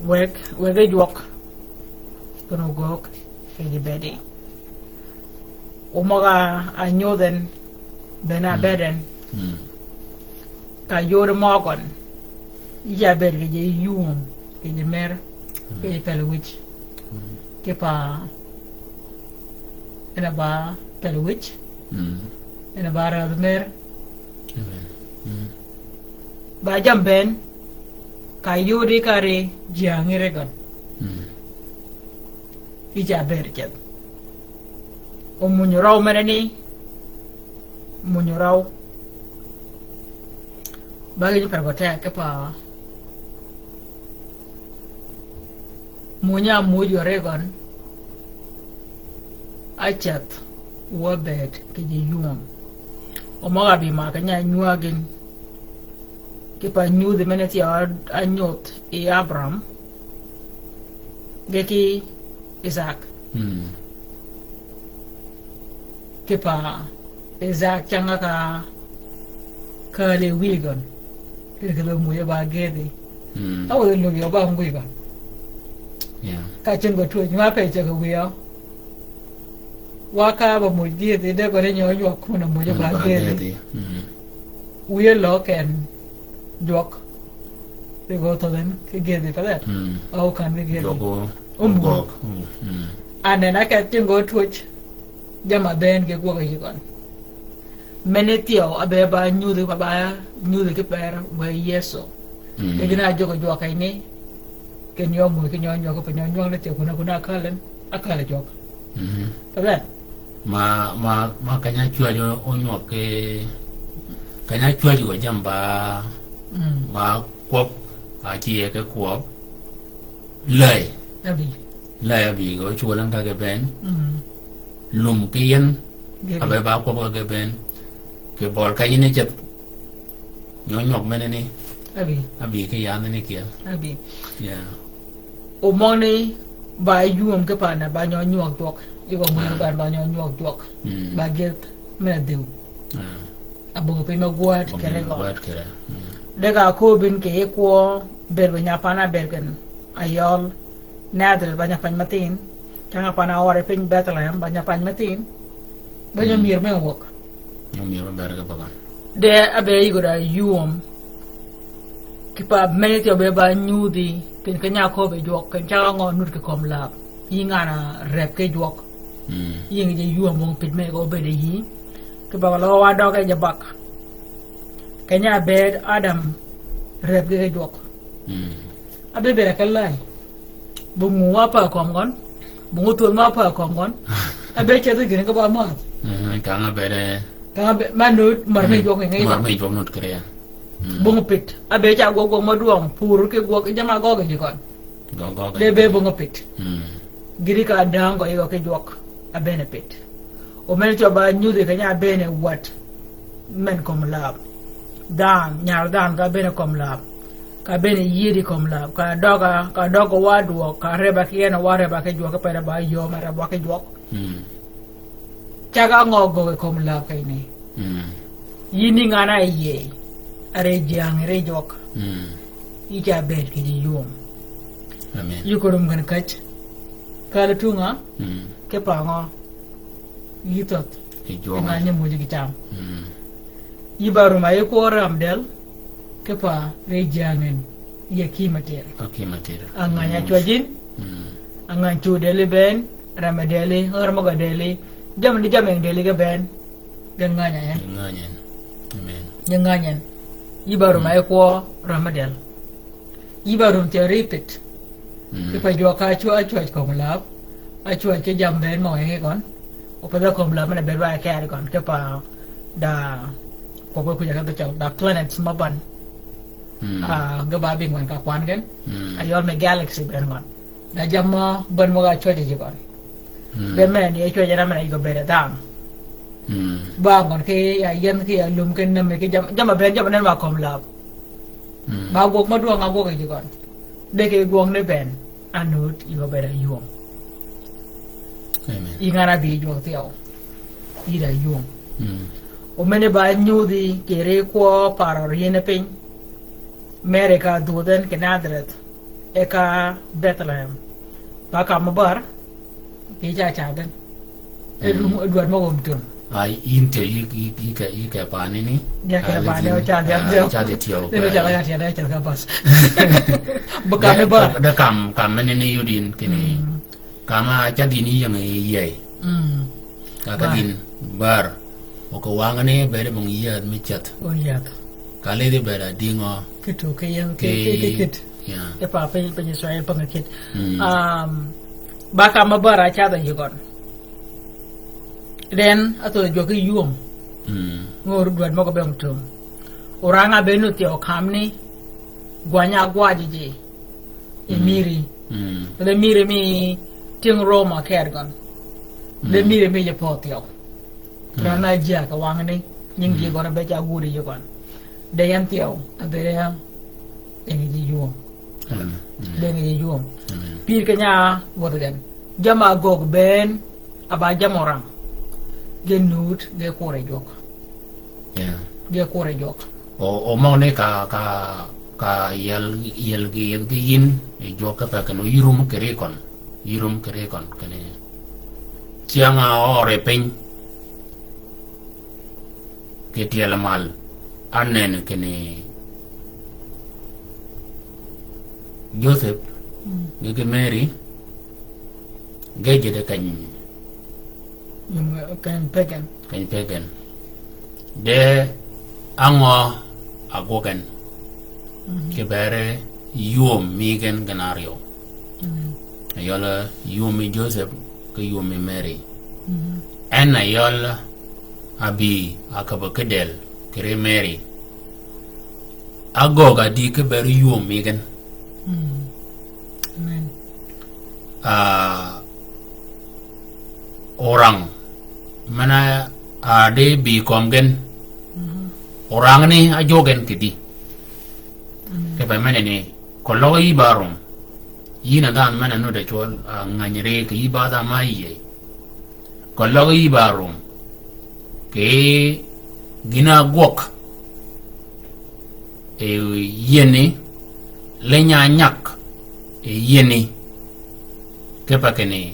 wëg, wëg e jwøk. Kinni gwøg kì bëëdi. O møg-a nyodh en, bënn-a bëëd en. Mm. Ka yod møgøn. Yï ca bëëd kì ji yum, kì ji mer, mm, kì ji pel wïj. Mm. Kipe en a ba pel wïj. Mm. En a ba rädhi mer. Amen. Mm. Ba jammì bënn, ka yodi ka ri ji a ngïri gøn. Mm. Yï ca bëëd ceth. O mùnyi røw menani, mùnyi røw. Ba gïn per gø teg kipe mùnyi a mùjø ri gøn, a ceth wa bëëd kì ji yum. O møg-a bï maa keny-a nywäg gïn. Kipe nyudhi men-a thyew a, a nyodh yi Abraham. Ge ki Isak. Mm. Kipe Isak cang-a ka, ka lëw wïy gøn. Kì, kì lëw mùjø ba gëdhi. Mm. A wødhi lëw yø ba ngwïy gøn. Yeah. Ka cen gø twöj, ma pe ceg wïyø. Wa ka ba mùj gëdhi, de gøn nyi onywøg kun-a mùjø ba gëdhi. Ba gëdhi. Mm. Wïye løg en jwøk. Ri gø thødh en ki gëdhi pa dher. Mm. O kan ki gëdhi. Jwøk o, o mùj. Ogwøg. Mm. Mm. And then a ke tyëng gø twöj. Jamm-a bënn ge gwøg yï gøn. Meni thyew a be ba nyudhi, ba, ba nyudhi ki per wë Yëso. Mm. Ke gïn-a jøg jwøk keny ni. Keny yø mùj, keny yø nywøg, keny yø nywøg ni thyew kun-a, kun-a ákääl en, ákääl jwøk. Mm. Pa dher. Ma, ma, ma keny-a cwäj o, onywøg ki, keny-a cwäj gø jammì ba, mm, ba kwøb, a ci ye ki kwøb. Läy. Abï. Läy abï, gø cwøl en ka ge bënn. Mm. Lum ki yien, ge abï, abï ba kwøb ka ge bënn. Kì bøl ka yien e ceth. Nyø nywøg meneni. Abï. Abï ki yanheni kyel. Abï. Yeah. O møgani ba yum ki pan-a ba nyø nywøg jwøk. Yï gø møgani, ah, ba, ba nyø nywøg jwøk. Mm. Ba gïth me dhïw. Ah. Abongi piny me gwäd kere gø. Abongi piny me gwäd kere. Mm. De ka köbbi ni kì yij kwø bëëd ba nya pan-a bëëd gen ayøl. Nazareth ba nya pany mathin. Cang-a pan-a ør yi piny Bethlehem ba nya pany mathin. Ba nyø, mm, myër me wøg. Nyø myër me bër ge bagan. De a be yï gø da yum. Kipe meni thyew be ba nyudhi, keny keny-a köbbi jwøk, keny cag-a ngø nud kì kömi läb. Yï ngan-a reb ki jwøk. Mm. Yïngi ji yum bong pit me gø obëëd yï. Kipe gø løg wa døg e ji bak. Keny-a bëëd Adam reb ki jwøk. Mm. A be bëëd a ke läy. Bong wa pa kömi gøn. Bong thwöl ma pa kömi gøn. A be ceth gïn ki ba mädh. Mm, kang-a bëëd e. Kang-a be, ma nud, mär mi, mm, jwøk ngi. Mär mi jwøk nud kere ya. Mm. Bong pit. A be ca gwøg gwøg ma dwøng, pur ki gwøg, jamm-a gøggi ji gøn. Gøggi ji gøn. De be bong pit. Mm. Gïri ka däng gø yij gø ki jwøk. A bënn pit. O men cwøb ba nyudhi keny-a bënn wäd. Men kömi läb. Dhanhø, nyar dhanhø ka bënn kömi läb. Ka bënn yïëdi kömi läb. Ka døg-a, ka døg wa dwøg. Ka reb-a ki en wa reb-a ki jwøk. Ki pere ba yöm a reb-a ki jwøk. Mm. Cag-a ngø gøggi kömi läb keny ni. Mm. Yïn ni ngan-a yïëy. A ri jyäng ri jwøk. Mm. Yï ca bëëd kì ji yum. Amen. Yï ko rum gen käj. Kali tunga. Mm. Kipe ngø. Yï thøth. Kì jwøng. Ngany-a muuj kì cam. Mm. Yï ba rum a yï kwø ram dël, kipe ri jyäng en, yï a kï matïr. A kï matïr. A ngany-a cwäjin. Mm. A ngany cu dëli bënn, ram-a dëli, ör møg-a dëli, jammì ni jammì dëli ge bënn. Ge ngany-a en. Ge ngany en. Amen. Ge ngany en. Yï ba rum a yï kwø ram-a dël. Yï ba rum thyew ripit. Mm. Kipe jwøk ka cwäj, a cwäj kömi läb. A cwäj ki jammì bënn møg-a yï gøn. O path a kömi läb men-a bëëd wa kër gøn. Kipe da, kwøb-a kwïj-a ka gï cøl, da planets mø bän. Mm. Ah, ge ba bï ngwen ka kwan gen. Mm. A yøl me galaxy bënn gøn. Da jammì bän møg-a cwäjji gøn. Mm. Bënn men-a ni cwäjji na men-a yï gø bëëd a dhanhø. Mm. Ba gøn ki ya yien ki ya lum ki nemi ki jam-, jammì bënn jammì nen wa kömi läb. Mm. Ba gwøg mø dwøng-a gwøg ji gøn. De ki gwøg ni bënn. A nud yï gø bëëd a ywöng. Amen. Yï ngan-a bï jwøk thyew. Yï da ywöng. Mm. O men-a ba nyudhi kì ri kwø par ör yïn piny. Mary ka dhwödh en kì Nazareth. E ka Bethlehem. Ba ka mø bär. Kì ca cadh en. E rum, e dwäd møg-a wøm töm. A, yïn thyew yï, yï, yï ke, yï ke pani ni. Ya ke pani, o cadh ya thyew. Cadh ya thyew. Ni o cadh ya thyew, ya cadh ka bas. Ba ka mø bär. De kam, kam men ni yud yïn kini. Mm. Kam-a cadh yïn yï ying yï yïëy. Mm. Ka, ka din bär. O ke wang ni bëëd møng yïädh mi ceth. O yïädh. Ka lidhi bëëd a dïngø. Kit o ke yien, ki, ki, ki, kit. Ya. E pa piny, piny Israel pang kit. Mm. Um, ba ka mø bär a cadh yï gøn. Then, a thödh jwøk ki ywöng. Mm. Ngör dwäd møg-a be wøm töm. Orang-a be nuth thyew kam ni, gwany-a gwajji ji. I mïri. Mm. Dhe mïri mi tyëng Roma kër gøn. Dhe mïri mi ji pödh thyew. Mm. Ran-a jyäg kì wang ni, nying ji gøn a be ca gudi ji gøn. De yan thyew, a be yan, dëngi ji ywöm. Amen. Dëngi ji ywöm. Amen. Pïr keny-a wødhi gen. Jamm-a göög bënn, a ba jamm orang. Ge nud, ge kur yi jwøk. Yeah. Ge kur yi jwøk. O, o møgani ka, ka, ka yiel, yiel gi, yiel gi yïn, yi jwøk kipe kinni yï rum kì ri køn. Yï rum kì ri køn, kinni cyäng-a ørri piny. Kì tyel mal, a nenni kinni Joseph, mm, gi, gi Mary, ge jede keny, mm, keny pegen. Keny pegen. De angø agwøg gen. Mhm. Kì beri ywöm mi gen gïn áryew. Mhm. Ayøl ywöm mi Joseph, kì ywöm mi Mary. Mhm. En ayøl abï aköbbi ki dël, kì ri Mary. Agöggi adi kì beri ywöm mi gen. Mm. Amen. Ah, orang men-a, ah, di bï kömi gen. Mhm. Orang ni ajwøg gen kidi. Amen. Kipe menani, keløg yï ba rum. Yïn a dhanhø men-a nudd-a cwøl, ah, ngäny ri kì yï ba dhanhø ma yïëy. Keløg yï ba rum. Kì gïn-a gwøg yi yïëni, liny-a nyag yi yïëni. Kipe kinni,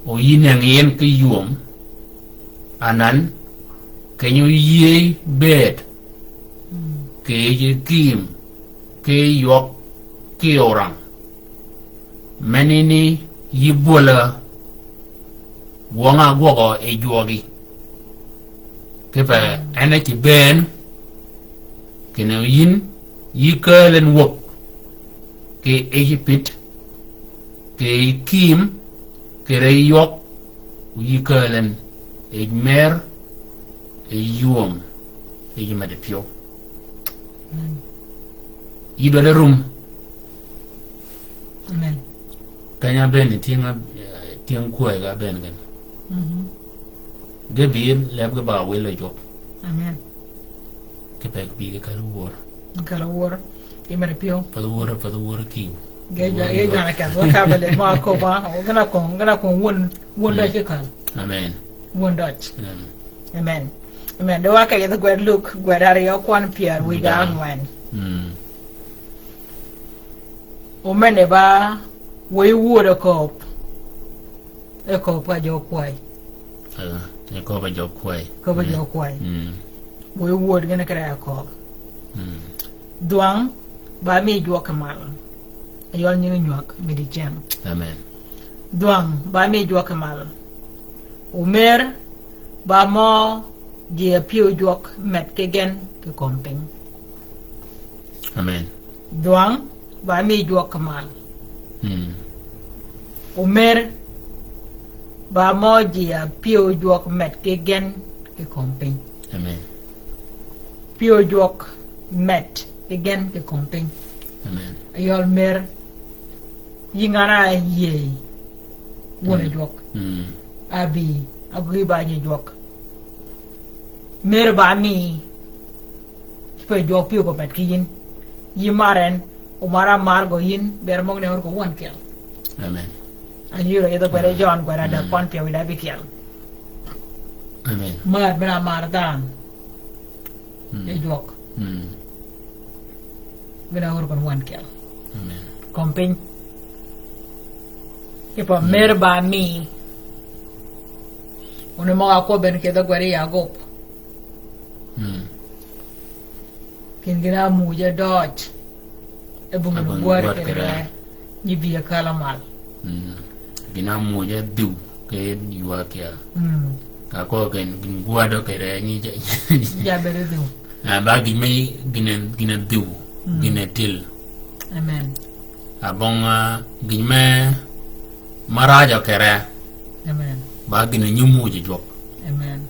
o yï nëngi yïn ki ywöm, anan, keny-a yïëy bëëd, kì yij kïïm, ki ywøg, ki orang. Menani yï bwöl-a gwøng-a gwøgø yi jwøgi. Kipe en a cï bënn, kinni yïn yï kääl en wäg, kì yij pït, kì yij kïïm, kì ri ywøg, yï kääl en, yij mer, yij ywöm, yij meddi pyëw. Amen. Yï dwaddi rum. Amen. Keny-a bënni tyëng-a, tyëng kwäy ga bënn gen. Mhm. Ge bï leb ge ba wïl a jwøk. Amen. Kipe bï ge kal wör. Kal wör. Yij meddi pyëw. Path wör, path wör kïw. Ge jwa, ge jwa na keth, wa ka bele ma ko ba, gana ko, gana ko wun, wun da ke kal. Amen. Wun da. Amen. Amen. Amen. De wa ka yeth gwed Luk, gwed áryew kwan pyär wïj ga angwen. Mm. Omene ba, wëy wud e kööb. E kööb ka jø kwäy. Ah, e köbb-a jøg kwäy. Köbb-a jøg kwäy. Mm. Wëy wöd gïn kere a kööb. Mm. Dhwang, ba mi jwøk kì mal. Ayøl nyingi nywäg, mi di ceng. Amen. Dhwang, ba mi jwøk kì mal. Omer, ba mø ji a pyëw jwøk med ki gen kì kömi piny. Amen. Dhwang, ba mi jwøk kì mal. Mm. Omer, ba mø ji a pyëw jwøk med ki gen kì kömi piny. Amen. Pyëw jwøk med ki gen kì kömi piny. Amen. Ayøl mer, yï ngan-a áyïëy wun a jwøk. Mm. Abï, agwï ba nyi jwøk. Mer ba mi, pe jwøk pyëw gø med ki yïn. Yï mar en, omar-a mar gø yïn, ber møgani ör gø wan kyel. Amen. An yïr yeth gwed Jøn gwed adäg kwan pyëwí da bïkyel. Amen. Mar, mar-a mar dhanhø. Mm. E jwøk. Mm. Gïn-a ör gøn wan kyel. Amen. Kömi piny. Kipe mer ba mi. Wun møg-a kwøb en kì yeth gwed Yagub. Mm. Kinni gïn-a ámuuj e døøj. E bungini gwäd kì ree. Nyi bï e kal-a mal. Mm. Gïn-a ámuuj e dhiw ki ywa kyel. Mm. Ka köög gïn, gïn gwädø kì ree nyi ja-, nyi ja bed dhiw. Ah, ba gïn me gïn-a, gïn-a dhiw, gïn-a til. Amen. Abøng, ah, gïn me marajø kì ree. Amen. Ba gïn-a nyi muuj jwøk. Amen.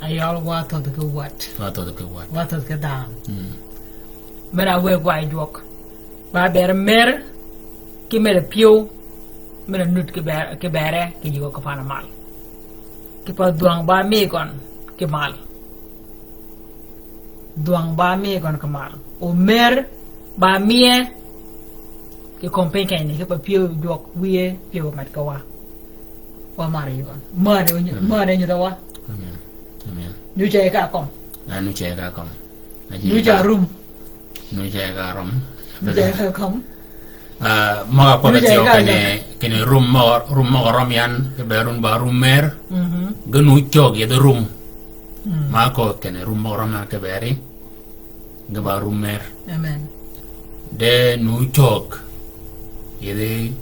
Ayøl wa thödhi ki wäd. Wa thödhi ki wäd. Wa thödhi ki dhanhø. Mm. Mer-a wëggi wa jwøk. Ba ber mer, ki mer pyëw, mer-a nud ki ber, ki bere, ki yïgø ki pan-a mal. Kipe dhwang ba mi gøn ki mal. Dhwang ba mi gøn ki mal. O mer ba miye kì kömi piny kenyi, kipe pyëw jwøk wiye pyëw med ki wa. Wa mar yï gøn. Mad e, mad e nyudhø wa. Amen. Amen. Nu ce ka kømmi. Ah, nu ce ka kømmi. Nu ce rum. Nu ce ka rum. Nu ce ka kømmi. Ah, møg-a kwøb-a thyew kinni, kinni rum møg-a, rum møg-a røm yan, kibe rum ba rum mer. Mhm. Ge nu cög yethi rum. Mm. Ma köög kinni rum møg-a røm yan kibe ri. Ge ba rum mer. Amen. De nu cög yethi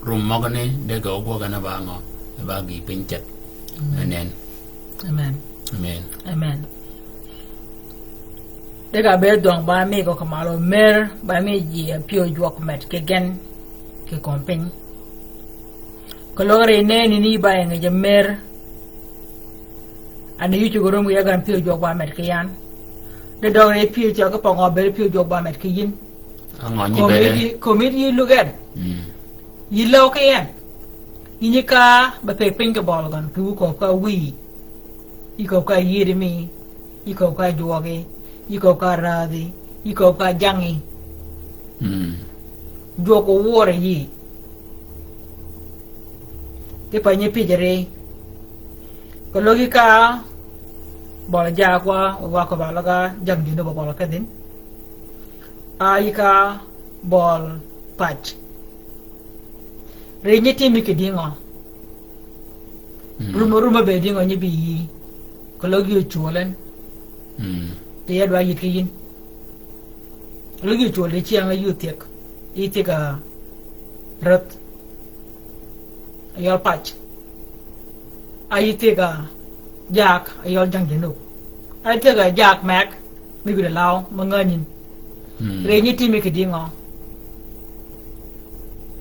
rum møgani, de ge ógwøg en e ba ngø, e ba gïï piny cet. Amen. Amen. Amen. Amen. Amen. De ka ber dhwang ba mi gø ki mal, o mer ba mi ji a pyëw jwøk med ki gen kì kömi piny. Keløg ri nenni ni ba ying-a ji mer. Ani yï cuggi rum kì ya gan pyëw jwøk ba med ki yan. De døg ri pyëw cøg ki pøng-a ber pyëw jwøk ba med ki yïn. Angø nyi bede? Kömi yï, kömi yï lug en. Mm. Yï log ki en. Yï nyi ka be peg piny kì bøl gøn, kì wu kööb ka wïyi. Yï kööb ka yïëdi mi, yï kööb ka jwøgi, yï kööb ka räädhi, yï kööb ka jangí. Mm. Jwøk owur yi. Kipe nyi pijiri. Keløg yï ka bøl jaag wa, wa köbb-a løg-a jang jønub bøl kedhin. A yï ka bøl pac. Ri nyi timi kì dïngø? Mm. Rum, rum be dïngø nyi bï yï? Keløg yï ocwøl en. Mm. Ti ya dwa yït ki yïn. Keløg yï ocwøl di cyäng yï othyeky. Yï thyeky räth. Ayøl pac. A yï thyeky jaag, ayøl jang jønub. A yï thyeky jaag meg, mi gudi law, ma ngänyin. Mm. Ri nyi timi kì dïngø?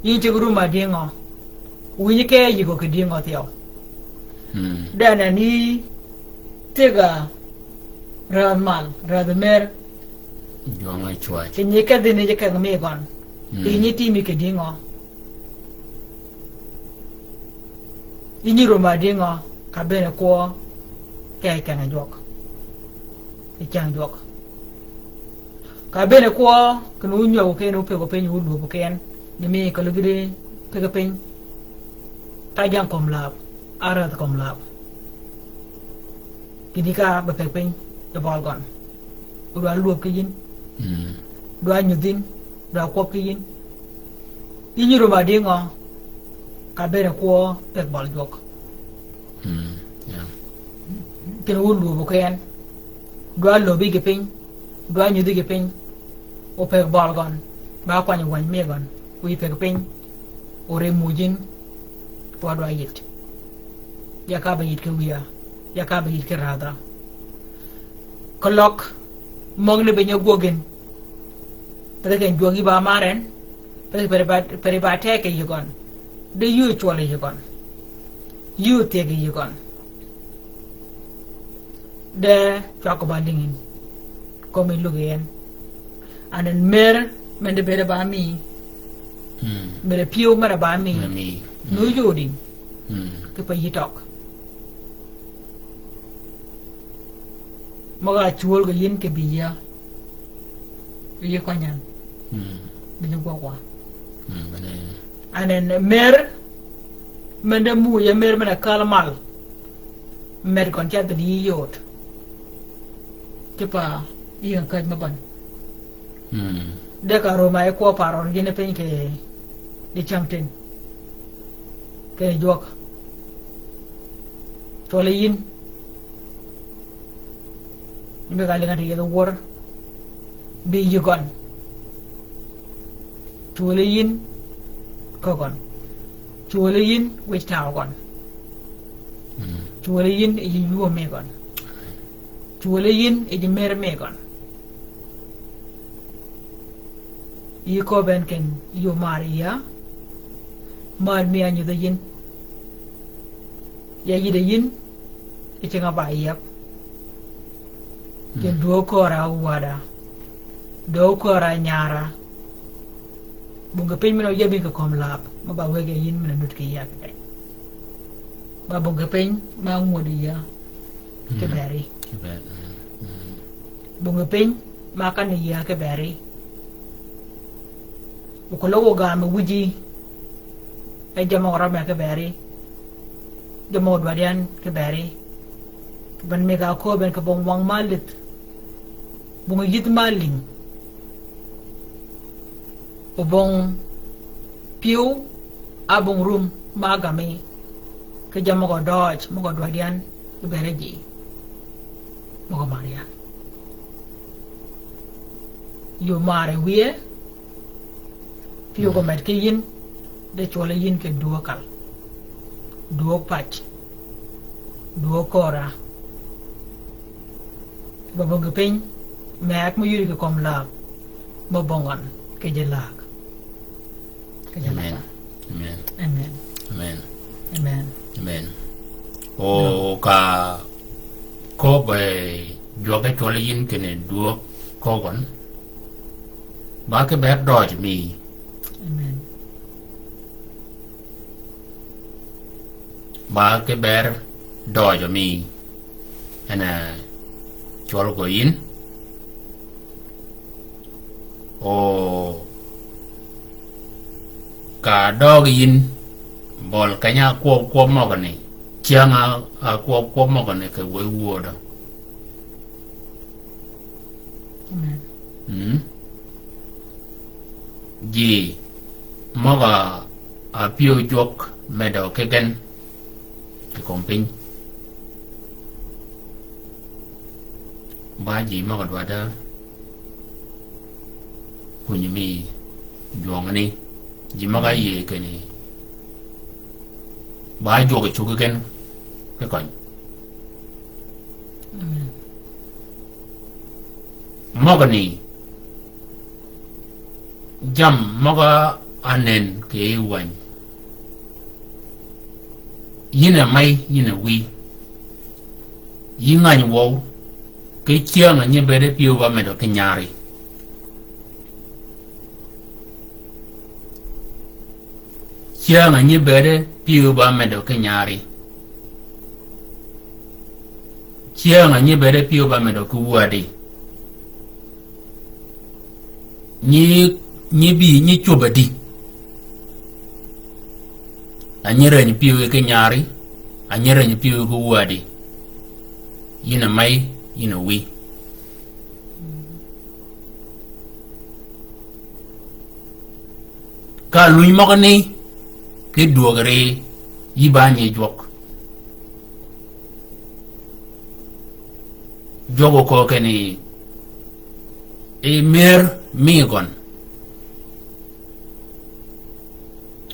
Yïn ceg rum a dïngø? Wïnyi ke yï gø kì dïngø thyew? Mm. De nen yï thyeky räädh mal, räädh mer. Jwøng-a cwäj. Kì nyi kedhi ni ji keng mi gøn. Mm. Ri nyi timi kì dïngø? Yï nyi rum a dïngø, ka bënn kwø, ke keng jwøk. Kì cyäng jwøk. Ka bënn kwø, kinni wu nywäg ken, wu peg piny, wu lwöb ken. Ni mi keløg gïti peg piny. Ka jang kömi läb, a räädh kömi läb. Kiddi ka be peg piny, kì bøl gøn. Odwa lwöb ki yïn. Mm. Dwa nyudh yïn, dwa kwøb ki yïn. Yï nyi rum a dïngø, ka bënn kwø peg bøl jwøk. Mm, yeah. Kinni wun lwöbø ki en. Dwa löbbi gï piny. Dwa nyudhi gï piny. Opeg bøl gøn. Ba kwany wänyi mi gøn. Wiy peg piny. Ori muj yïn. Dwa dwa yït. Ya ka ba yït ki wiya. Ya ka ba yït ki radha. Keløg møgani be nyi gwøg gïn. Pere ken jwøg yï ba mar en. Pere, pere ba, pere ba teg kì yï gøn. De yï ócwøl yï gøn. Yï ótheg yï gøn. De cwag ba lïngi. Kömi lug yi en. And then mer, men de bere ba mi. Mm. Mere pyëw mere ba mi. Mere mi. Mm. Nu yodi. Mm. Ki pa yï tøg. Møg-a cwöl gø yïn kì bï ya. Yï køny yan. Mm. Bï nyi gwøg wa. Mm, bene. And then mer, men de mu ya mer men a kal mal. Med gøn ca dhil yï yod. Ki pa yï gøn käj me bøn. Mm. De ka röm a yi kwøb pa røn gïn piny kì di cängtïn. Kì jwøk. Cwøl yïn. Ni be ka lïnga ti yeth wör. Bï yï gøn. Cwöl yïn. Kö gøn. Cwöl yïn wïj taw gøn. Mm. Cwöl yïn yi yï yuu mi gøn. Cwöl yïn yi yï mer mi gøn. Yï köbben ken yï ómar yïa. Mar mi a nyudhi yïn. Ya yïde yïn. Yi cinga ba yïäb. Ken dwöög köra wadda. Dwöög köra nyara. Bong kì piny men-a óyäbbi kì kömi läb. Ma ba wëggi yïn men-a nud kì yïa kì beny. Ba bong kì piny ma ngwöddi yïa. Kiberi. Kiberi. Mm. Bong kì piny ma kani yïa kiberi. Okeløg ogam mi wïji. E jammì rømme kiberi. Jammì dwaddi yan kiberi. Kì bene mi ga köbben kì bong wang ma lïth. Bong yïdh ma lïng. O bong pyëw, a bong rum ma gami. Ki jammì møg-a døøj, møg-a dwaddi yan, ki bere ji. Møg-a mar yan. Yï ómar yi wiye, pyëw gø med ki yïn, de cwøl yïn kì dwöög kal. Dwöög pac. Dwöög köra. Ba bong kì piny, meg me yudi kì kömi läb, me bong gøn, kì ji läg. Kì ji läg. Amen. Amen. Amen. Amen. Amen. Amen. O ka köbbe jwøk e cwøl yïn kinni dwöög kö gøn. Ba ki ber døøj mi. Amen. Ba ki ber døøj mi. En a cwøl gø yïn. O ka døøg yïn bøl keny-a kwøb kwøb møgani. Cyäng-a, a kwøb kwøb møgani kì wëy wödø. Amen. Mm. Ji møg-a pyëw jwøk medø ki gen kì kömi piny. Ba ji møg-a dwaddi kunyi mi jwøngani. Ji møg-a yïëy kinni ba jwøk cuggi gen ki køny. Amen. Møgani jammì møg-a nen kì yij wäny. Yïn a mey, yïn a wïy. Yï ngäny wøw, ki cyäng-a nyi bëëde pyëw ba medø ki nyari. Cyäng-a nyi bëëde pyëw ba medø ki nyari. Cyäng-a nyi bëëde pyëw ba medø ki wädi. Nyi, nyi bï, nyi cwöb adi. A nyi reny pyëw ki nyari, a nyi reny pyëw ki wädi. Yïn a mey, yïn a wïy. Ka luny møgani, ki dwöög ri, yï ba nyi jwøk. Jwøk okø kinni, i mer mi gøn.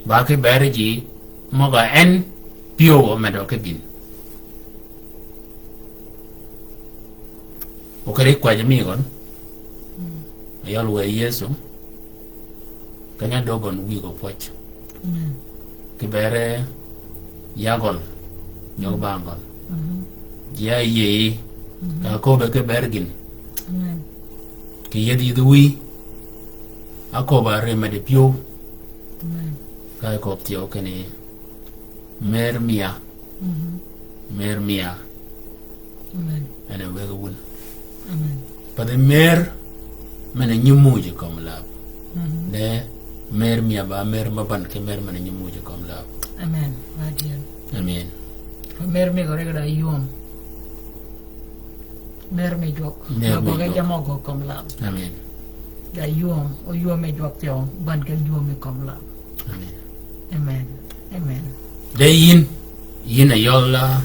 Ba ki ber ji, møg-a en, pyëw omedø ki gïn. Okere kwäjji mi gøn. Mm. Ayøl wë Yëso. Keny-a dögøn wïg opwøj. Amen. Kibere yagøl, nyø bangøl. Mhm. Ji áyïëyi, mhm, ka köbbe kiber gïn. Amen. Kì yïëdh yïëdh wïy, áköbbe árïm medi pyëw. Amen. Ka köbbe thyew kinni, mer mia. Mhm. Mer mia. Amen. En a wëggi wun. Amen. Pathi mer men-a nyi muuj yi kömi läb. Mhm. De mer mia ba mer ma bän ki mer men-a nyi muuj yi kömi läb. Amen. Ba dyël. Amen. Mer mi gø ri gø da ywöm. Mer mi jwøk. Mer mi jwøk. Ba gø ge jammì gø kömi läb. Amen. Da ywöm, o ywöm mi jwøk thyew, bän ki ywöm mi kömi läb. Amen. Amen. Amen. De yïn, yïn a yøl, ah,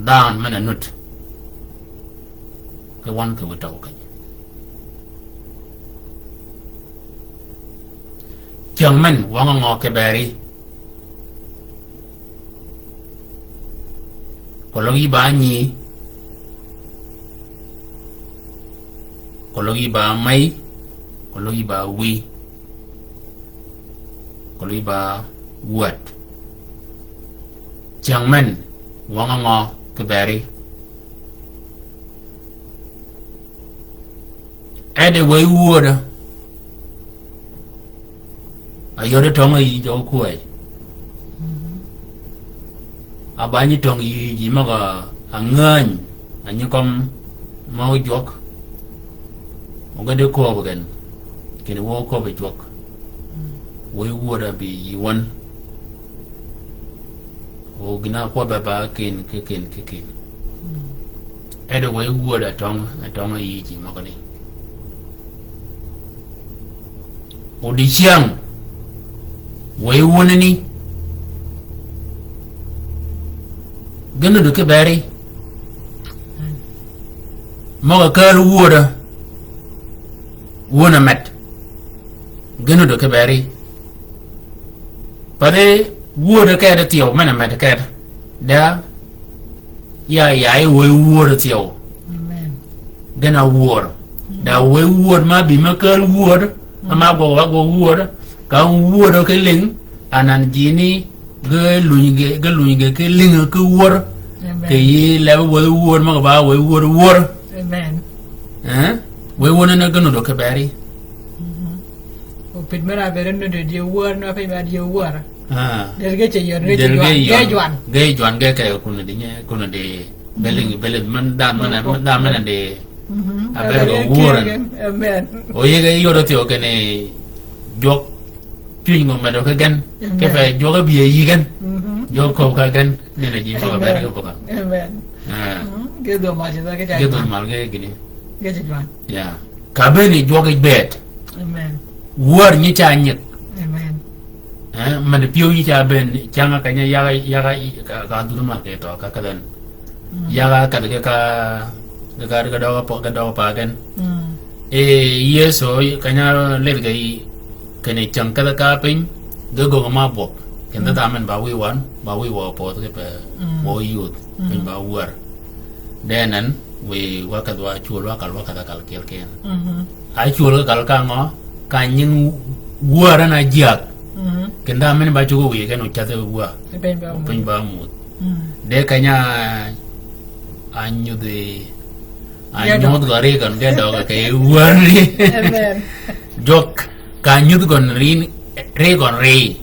dhanhø men-a nud. Ki wøn kì wïj tøw keny. Cyäng men, wøng-a ngø kiberi. Keløg yï ba nyi, keløg yï ba mey, keløg yï ba wïy, keløg yï ba wäd. Cyäng men, wøng-a ngø kiberi. Ede wëy wödø. Ayode tøng-a yï jø kwäy. A ba nyi tøng yï ji møg-a ngäny, a nyi kømm mø jwøk. O ge di kööb gen. Kinni wø köbbi jwøk. Wëy wödø bï yï wøn. O gïn-a kwøbbe ba kin ki kin ki kin. Mm. Ede wëy wödø atøng, atøng-a yï ji møgani. Odïcyäng, wëy wönani. Gïn nuddø kiberi. Møg-a kääl wödø. Wön-a med. Gïn nuddø kiberi. Pathi wödø kede thyew, men-a med kede. Da, ya, ya, i wëy wödø thyew. Amen. Gïn-a wödø. Mm. Da wëy wödø ma bï ma kääl wödø, mm, ama gwøg wa gwøg wödø, ka wödø ki lïng, anan jini, ge luny ge, ge luny ge ki lïng ki wödø. Amen. Kì yï leb wëy wödø ma ba wëy wödø wödø. Amen. Eh? Wëy wönani gïn nuddø kiberi. Mhm. O pït mera bere nuddø dye wör, na pït mera dye wör. Ah. Del ge ce yör, ge ce jwan, ge jwan. Ge jwan, ge ke kunni di nye, kunni di beling, beling, men dan, men, men dan, men di. Mhm. Aber ge wör. Amen. O yege yoro thyew kinni jwøk cwiny ngø medø ki gen. Amen. Kipe jwøk bï yï gen. Mhm. Jwøk köbbi ki gen. Nene ji møg-a ber ge bøgø. Amen. Ah. Mhm. Ge dhwöl mal ci dhwöl ge ca jwan. Ge dhwöl mal ge gini. Ge ca jwan. Ya. Ka bënn yi jwøk yij bëëd. Amen. Wör nyi ca nyig. Amen. Eh, men pyëw nyi ca bënn, cyäng-a keny-a yaga, yaga, ka, ka dhudh mal kì tø, ka, ka dhen. Mm. Yaga ka, ka, ka, ka, ka døg pa, ka døg pa gen. Mm. Eh, Yëso, keny-a leth ge yï, kinni cyäng kedh ka piny, ge göggi ma bwøg. Kindi, mm, dha men ba wiy wøn, ba wiy wø pödh kipe, mm, wø yudh, mm, piny ba wär. De nen, wiy wa kedh wa cwöl wa kal, wa kedh a kal kyel ken. Mhm. A cwöl ka kal ka ngø, ka nying wär en a jyäg. Mhm. Kindi a men ba cugø wiy gen o cath e wä. E piny ba mudh. Piny ba mudh. Mm. De keny-a, a nyudhi, a nyudh gø ri gøn ge døg kì wär ni. Amen. Jwøk, ka nyudh gøn ri, ri gøn ri.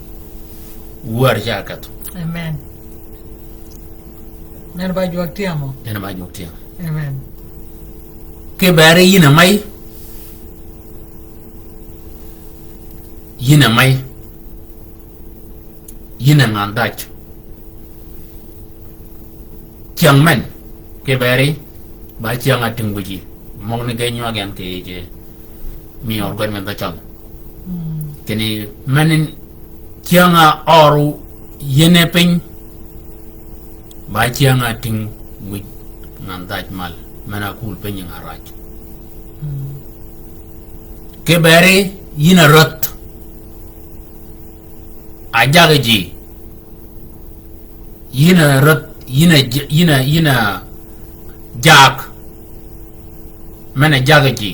Wär ca kedh. Amen. En ba jwøk tyemo. En ba jwøk tyemo. Amen. Kiberi yïn a mey. Yïn a mey. Yïn a ngan dhaj. Cyäng men. Kiberi. Ba cyäng-a tïng wïji. Møgani ge nywag yan kì yij mi ør gwed men dhø cøl. Mm. Kinni men cyäng-a ør yïn e piny, ba cyäng-a tïng wïj ngan dhaj mal. Men-a kul piny ngan raj. Kiberi yïn a rädh. A jaggi ji. Yïn a rädh, yïn a j-, yïn a, yïn a jak. Men-a jaggi ji.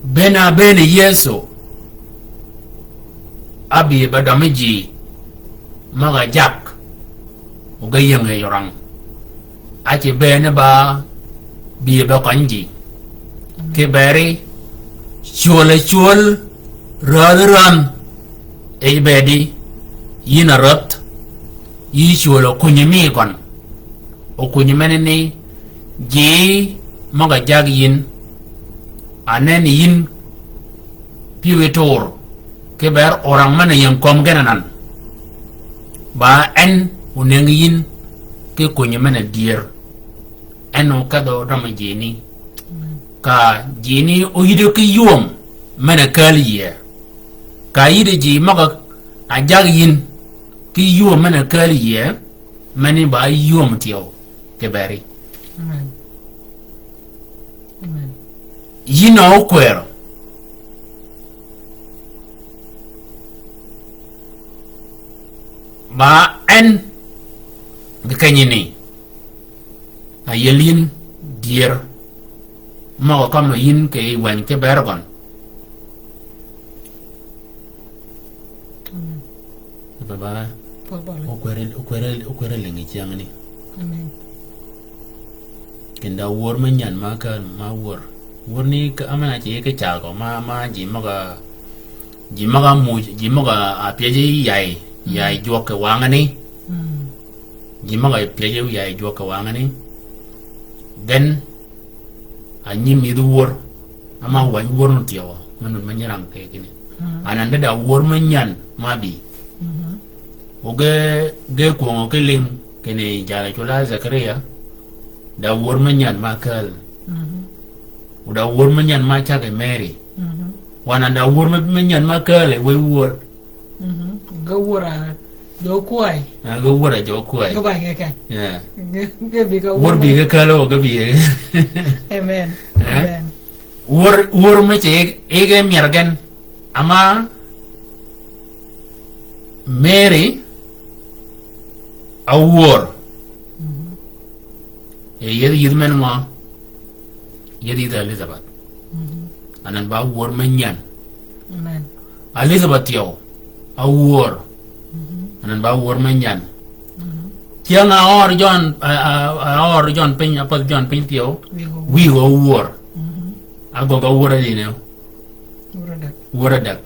Bënn-a bënn Yëso, ábï be dømi ji møg-a jak, o ge yïëng yi orang. Ácï bënn ba bï be køny ji. Kiberi, cwöl-a cwöl, rädhi rädh, e bëëdi, yïn a rädh, yï cwöl okunyi mi gøn. Okunyi meni ni, ji møg-a jag yïn, a nenni yïn pyëwí tur, kiber orang men-a ying kömi gen anan. Ba en onëngi yïn ki kunyi men-a dyër. En okedhi odømi jini. Ka jini oyïddi ki ywöm men-a kääl yïe. Ka yïddi ji møg-a jag yïn ki ywöm men-a kääl yïe, meni ba ywöm thyew kiberi. Amen. Amen. Yïn a ókwërø. Ba en gi kenyini. A yiel yïn dyër. Møg-a kømmi yïn kì wäny kiberi gøn. Amen. Baba. Pol bale. Okwere, okwere, okwere lïngi cyängani. Amen. Kendo awor me nyan ma ka, ma awor. Wor ni ka, amen, a ci ki cagø, ma, ma ji møg-a, ji møg-a muc, ji møg-a, a pyëj yay, yay jwøk kì wangani. Mm. Ji møg-a pyëj yay jwøk kì wangani. Gen, a nyim yïdhi wor, ama wany wor nu thyew, men nu me nyirang kì kini. Mm. Anan de da wor me nyan ma bï. Mhm. O ge, ge kwöngø ki lim, kini jal-a cula Zakaria, da wor me nyan ma kääl. Mhm. O da wor me nyan ma caggi Mary. Mhm. Wan a da wor me, me nyan ma kääl, e wëy wor. Mhm. Ge wor a jø kwäy. A, ge wor a jø kwäy. Ge ba ge ken. Yeah. Ge, ge bï ge wor. Wor bï ge kääl o, ge bï ge. Amen. Eh? Amen. Wor, wor me ce, e ge myär gen. Ama Mary a wuor. Mhm. E yeth yïdh men ngø? Yeth yïdh Elizabeth. Mhm. Anan ba wuor me nyan. Amen. Elizabeth thyew a wuor. Mhm. Anan ba wuor me nyan. Mhm. Cyäng a ør Jøn, a, a, a ør Jøn piny, a pädh Jøn piny thyew. Wïgø. Wïgø wuor. Mhm. A gøgg a wuor a dine. Wuor adäg. Wuor adäg.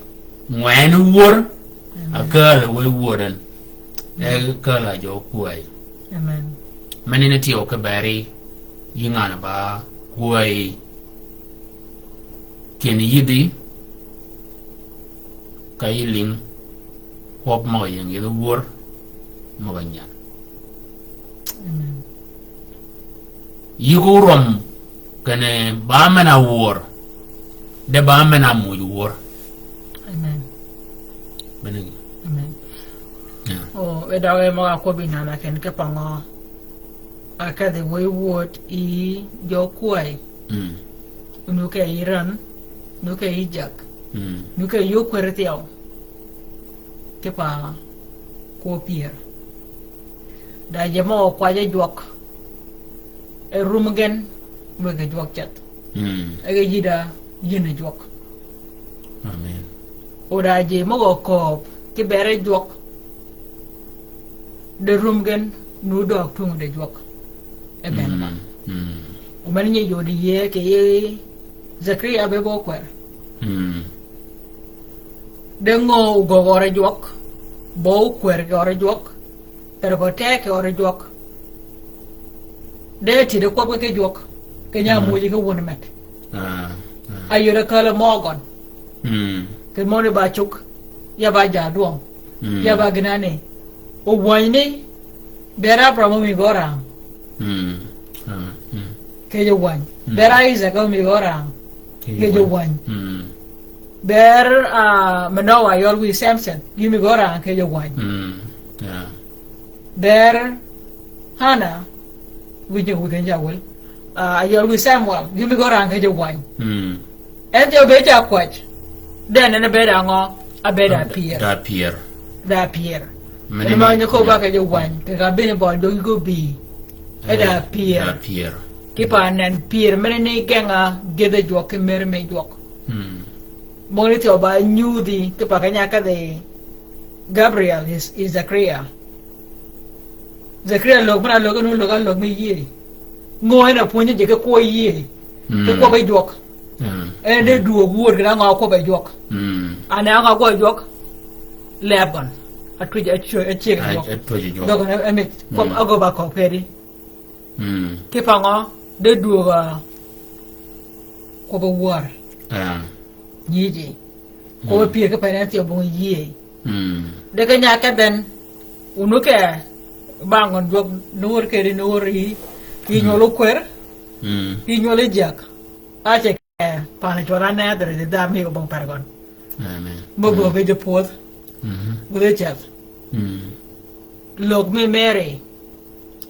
Ngwen wuor. Amen. A kääl wëy wuor en. E kääl a jø kwäy. Amen. Meni ni thyew kiberi, yï ngan-a ba kwäy. Kinni yïdhi, ka yï lïng, kwøb møg-a ying yïdhi wuor, møg-a nyan. Amen. Yï ko rwøm kinni ba men-a wuor, de ba men-a muuj wuor. Amen. Bene. Amen. Yeah. O, e døge møg-a kwøbbi nana kinni ki pangø. A kedhi wëy wuod yi jø kwäy. Mm. Nu ke yi ran, nu ke yi jak. Mm. Nu ke yi ókwër thyew. Kipa kwøb pyër. Da je mø kwajje jwøk. E rum gen, wëggi jwøk ceth. Mm. E ge yïda, yïn jwøk. Amen. O da ji møg-a kööb, ki bere jwøk. De rum gen, nu døøg twöng de jwøk. E ben ba. Mm. Mm. O men nyi jodi yie kì yï Zakaria be bø kwër. Mm. De ngø ogöggi ør jwøk, bø okwër kì ør jwøk. Pero ko teg kì ør jwøk. De tïddi kwøb ki jwøk. Keny-a muuji ki wun med. Ah, ah. A yode kälø mø gøn. Mm. Keny mø ni ba cug. Ya ba ja dwøng. Mm. Ya ba gïn-a ni. O wänyi ni. Ber Abraham ómïgø rang. Mm. Ah, mm. Kej owäny. Mm. Ber Isaac ómïgø rang. Kej owäny. Mm. Ber, ah, Manoa yøl wiy Samson, gïmïgø rang kej owäny. Mm. Yeah. Ber Hana, Wïj ni wudhi ni ja wel. Ah, ayøl wi Samuel, gïn mi gø rang ki ji wany. Mm. En thyew be ja kwäj. De en en be da ngø, a be da pyer. Da pyer. Da pyer. Mene en ma nyi ko ba ki ji wany, ki ka bini bøl dø gø bï. E da pyer. Da pyer. Ki pa nen pyer, mene ni geng-a gïdhi jwøk ki mer mi jwøk. Mm. Møgani thyew ba nyudhi, ki pa ka nya ka dhi Gabriel is, is Zakaria. Zakaria løg, mene løg, en løg, a løg mi yie. Ngø en a pwönyi ji ki kwøb yie. Mm. Ki kwøb jwøk. Mm. En de dwøg wod kì da ngø kwøb jwøk. Mm. Ane ngø kwøb jwøk. Lebon. A twij, a twij, a twij jwøk. A twij jwøk. Døg en, en kwøb, mm, a gø ba kö pedi. Mm. Ki pa ngø, de dwøg a kwøb wor. Ah. Nyi ji. Kwøb pyer ki pa nen thyew bong yie. Mm. De ke nya ke den, wun ke, ba ngøn jwøk, ni wor kedi, ni wor yi, yi nywøl okwer, mm, yi nywøl ejak. A ce ke, pan cwøl ane adhiri di dha mi obong per gøn. Amen. Mo bo ke ji pwödh. Mhm. Wudhi ceth. Mm. Løg mi Mary,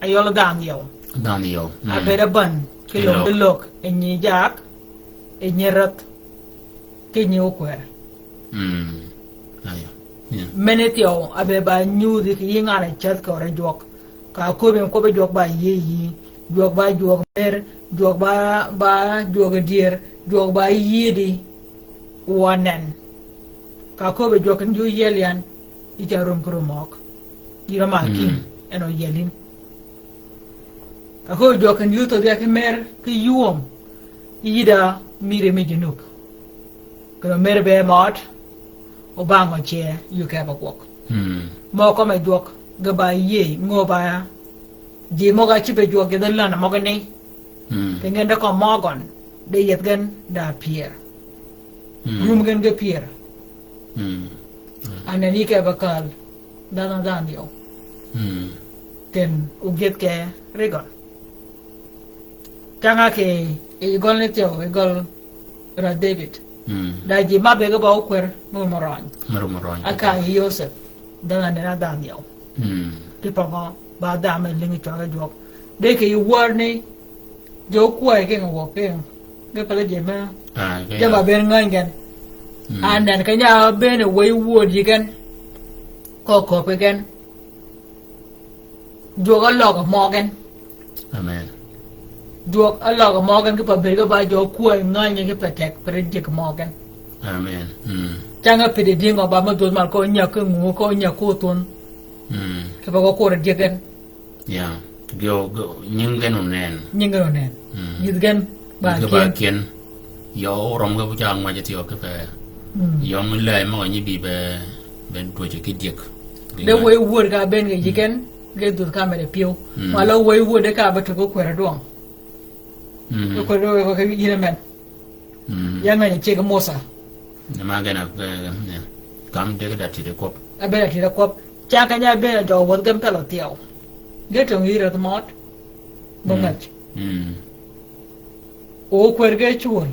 ayøl dhanhø. Dhanhø. Mm. A bed a ban, ki løg, ki løg. Di løg, e nyi jak, e nyi räth, ki nyi okwer. Mm. Ayo. Yeah. Mene thyew, a be ba nyudhi ki yi ngan-a ceth kì ore jwøk. Ka köbbi kwøb jwøk ba yie yi, jwøk ba jwøk mer, jwøk ba, ba jwøk dyer, jwøk ba yie di, wa nen. Ka köbbi jwøk en ju yiel yan, yi ca rum ki rum møg. Yï rø mal kin, mm, en oyiel yin. Ka köbbi jwøk en ju thödhi ya ki mer, ki ywöm, yï da mïri mi junub. Kì dø mer be mød, o bang o ce, yï ke ba gwøg. Mm. Mø kømmi jwøk, ge ba yie, ngø ba ya. Ji møg-a cïbe jwøk ge dhi län møgani. Mm. Kì ngen de kømmi gøn, de yeth gen da pyer. Mm. Rum gen ge pyer. Mm. Anen yï ke ba kal, dhanhø dhanhø. Mm. Then ogyëdh ke ri gøn. Cang-a kì, yi gøl ni thyew, yi gøl ra David. Mm. Da ji ma be ge ba okwer, mø mø røny. Mø mø røny. Aka yi Yosep, dhanhø nen-a dhanhø. Mm. Ki pa ngø, ba dhanhø me lïngi cwag jwøk. De kì yi wör ni, jo kwäy keng wø keng. Ge pele ji me. Ah, ge ja. Ba ben ngäny gen. Mm. And then kenya ben wëy wöd yi gen. Kö köbbi gen. Jwøk a løg møgen. Amen. Jwøk a løg møgen ki pa bed ge ba jø kwäy ngänyi ki pa tek, pa ri dyëg møgen. Amen. Mm. Cang-a pïdhi dïngø ba me dhwödh mal ko nyäg ki nguu ko nyäg ko thwön. Mm. Ki pa ko kor dyëg gen. Ya. Gyo, gyo, nying gen onen. Nying gen onen. Mm. Nyidh gen ba kien. Nyidh gen ba kien. Yø røm ge bu cang ma je thyew ki pe. Mm. Yø mi lëy møg-a nyi bï be, be twöjji ki dyëg. De wëy wöd ka ben ge yï gen, ge dhwödh ka mede pyëw. Mm. Ma la wëy wöd de ka be tøg okwer dwøng. Mm. Okwer dwøng ko ke yïn amen. Mm. Ya ngänyi ceg Musa. Ni ma gen a, eh, eh, kam de ge da tïde kwøb. A be da tïde kwøb. Cang keny-a ben a jø wødh gen pelo thyew. Ge tøng yï rädh mød. Bongaj. Mm. O kwer ge cwöl.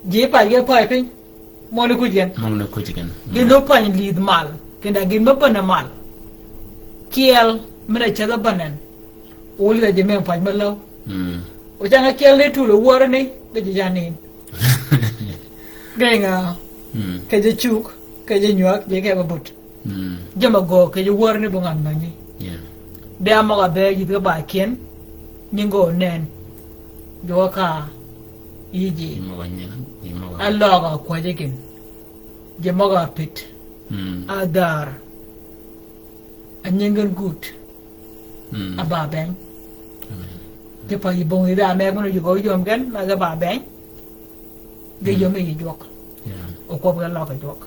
Ji pay ge pay piny. Møn kuj gen. Møn kuj gen. Gïn dø pany lidh mal. Kenda gïn me bane mal. Kyel, mene cedh banen. O lidh a ji men pany me löw. Mm. O cang-a kyel ni tul wörø ni, de ji janin. Geng-a, mm, ke ji cuk, ke ji nywäg, ji ke ba but. Mm. Jøm-a gø kì yij wör ni bong-a ngänyi. Yeah. De amøg-a be yïdh ge ba kien, nying ge onen. Jwøk ka yï ji. Yï møg-a nying, yï møg-a. A løg-a kwäjji gïn. Ji møg-a pït. Mm. A dhär. A nying gen gut. Mm. A ba beng. Amen. Ki pa yï bong yïdh-a meg men oyugø yom gen, ma ge ba beng. Ge, mm, yom yi jwøk. Yeah. O kwøb ge løg jwøk.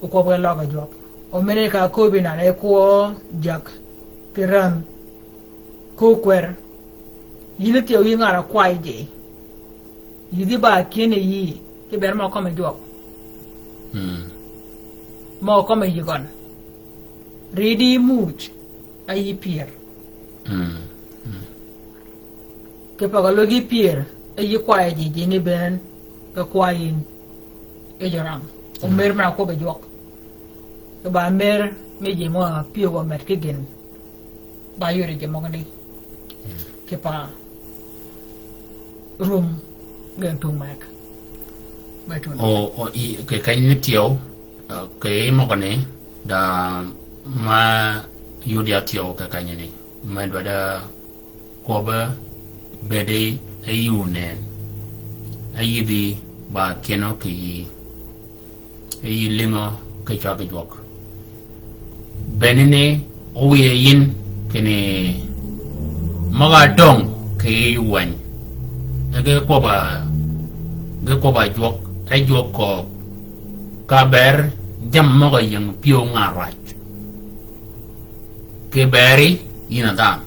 O kwøb ge løg jwøk. O mene ka köbbi nan e kwø jak. Ki ränh. Ko kwer. Yïn thyew yï ngan-a kwäy ji. Yïdhi ba kien yi. Ki ber mø kømmi jwøk. Mm. Mø kømmi yï gøn. Ridi muj. A yï pyer. Mm. Mm. Ki pa ka løg yï pyer, e yï kwäy ji, ji ni ben, ke kwäy yïn. E jø ram. O, mm, mer men-a kwøb jwøk. Ke ba mer, mi ji mø pyëw wa met ki gïn. Ba yodi ji møgani. Kì pa rum gen tung meg. Ba tun. O, o, i, kì keny ni tyew, eh, kì møgani, da ma yodi a tyew kì keny ni. Ma dwaddi kwøbbe bedi e yï oneen. E yïdhi ba kyënø kì yï. E yï lïngø kì cwag jwøk. Benni ni owïye yïn kinni møg-a döng kì yij wäny. E ge kwøbb-a, ge kwøbb-a jwøk, e jwøk kööb. Ka ber jammì møg-a ying pyëw ngan raj. Kì beri yïn a dhanhø.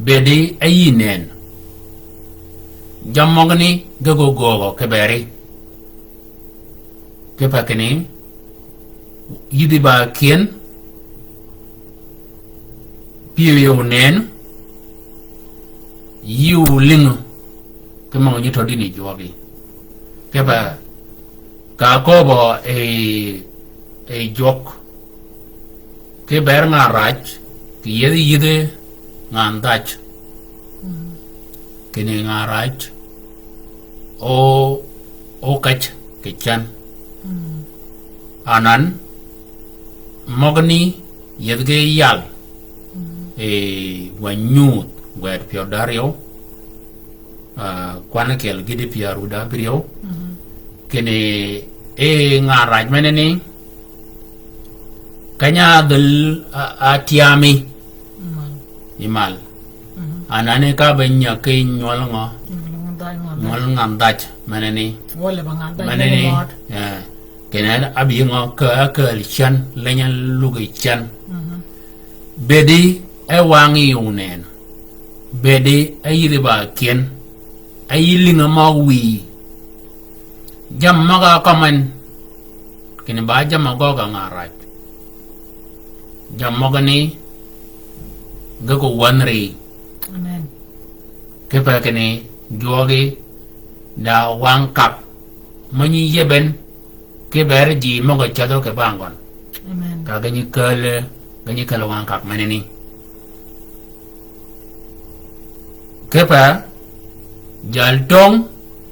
Bedi e yï nëën. Jammì møgani ge gø göögø kì beri. Kipe kinni, yïdhi ba kyën, pyëw yï oneen, yï olïngø, ki møg-a nyi tø dïni jwøgi. Kipe, ka kööbø e, e jwøk, ki ber ngan raj, kì yethi yïdhi ngan dhaj. Kinni ngan raj, o, o käj kì cän. Anan, møgani yethi ge yal. E, wa nyuudh, gwed pyär da áryew. Ah, kwan kyel gïti pyär wïda ábïryew. Kinni, e, ngan raj menani, keny-a dhil, a, a tyami. Mal. I mal. Anan ni ka be nyag ki nywøl ngø? Nywøl ngan dhaj. Nywøl ngan dhaj, menani. Wøl ba ngan dhaj, menani. Møt. Eh. Kinni ábï ngø ka, ka ákääl cän, leny-a lug yi cän. Bedi e wang yï oneen. Bedi e yïdhi ba kyën. E yï lïngø møg wïyi. Jammì møg-a kømmen. Kinni ba jammì gøgg-a ngan raj. Jammì møgani ge ko wänri. Amen. Kipe kinni jwøgi da wang kak. Mø nyi yïëb en. Ki ber ji møg-a cädhø kì bang gøn. Amen. Ka ge nyi kääl, ge nyi kääl wang kak menani. Kipe, jal töng,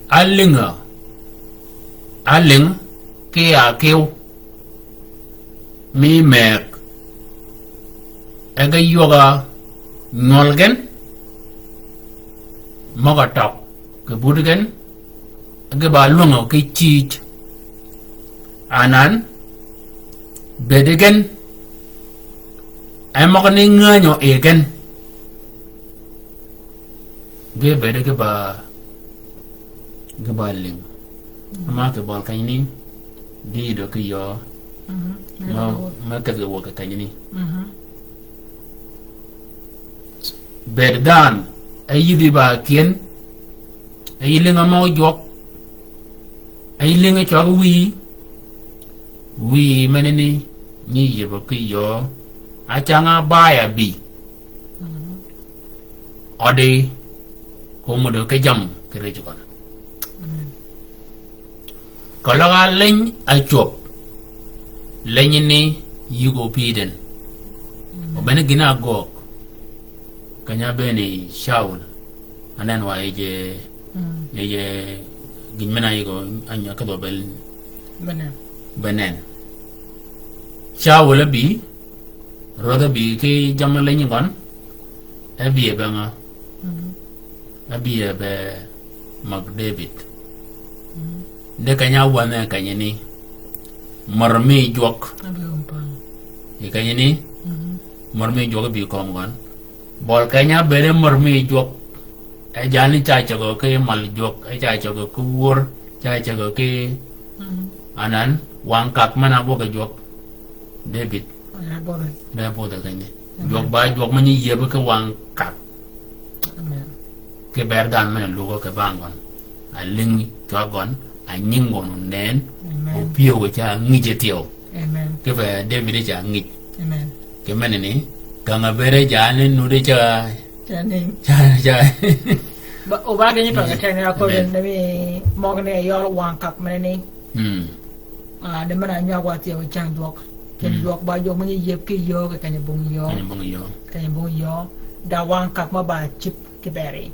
álïngø, álïng, ki ákïw, mi mëgg, e ge ywøg-a nywøl gen, møg-a tøg, kì buti gen, ge ba lwängø ki cïj. Anan, bedi gen, e møgani ngänyø yi gen. Ge bedi ge ba, ge ba lïng. Ama kì bøl kenyani, di yïdø ki yöö. Mhm. Ma, ma kedhi wøg kenyani. Mhm. Bed dhanhø, e yïdhi ba kyën, e yï lïngø mø jwøk, e yï lïngø cwag wïyi, wïyi menani, nyi yïbø ki yöö, acang-a baya bï. Ødi, ko mudø ki jammì, ki rij gøn. Amen. Keløg-a leny a cwöb, leny ni yïg opïdh en. Mm. O bene gïn-a ágöög. Keny-a bene Caul. Anen wa yije, mm, yije gïn men-a yïg o anya kedhø bel. Benen. Benen. Caul ábï, Rwødh ábï ki jammì leny gøn, ábï e be ngø? Mhm. Ábï e be mag David. Mhm. De keny-a wänhe kenyani, mør mi jwøk. Ábï um pang. I kenyani, mhm, mør mi jwøk ábï kömi gøn. Bøl keny-a bede mør mi jwøk. E jalni ca cägø ki mal jwøk, e ca cägø ki wör, ca cägø ki, mhm, anan, wang kak men-a gwøg jwøk. David. Amen. Be budhe keny-a. Amen. Jwøk ba jwøk me nyi yïëbe ki wang kak. Amen. Ki ber dhanhø men-a lugø ki bang gøn. A lïngi cwag gøn, a nyingi gøn oneen, amen, opyëw ca ngïj e thyew. Amen. Ki be David ca ngïj. Amen. Ki menani, kang-a bere jalni nuti ca, ca ning. Ca, ca. Ba, o ba keny-a tøg-a teni a köbben, amen, de mi møgani yøl wang kak menani. Hmm. Ah, de men-a nywag wa thyew cang jwøk. Keny jwøk ba jwøk mø nyi yeb ki yöö kì keny bung yöö. Keny bung yöö. Keny bung yöö. Da wang kak mø ba cïb kiberi.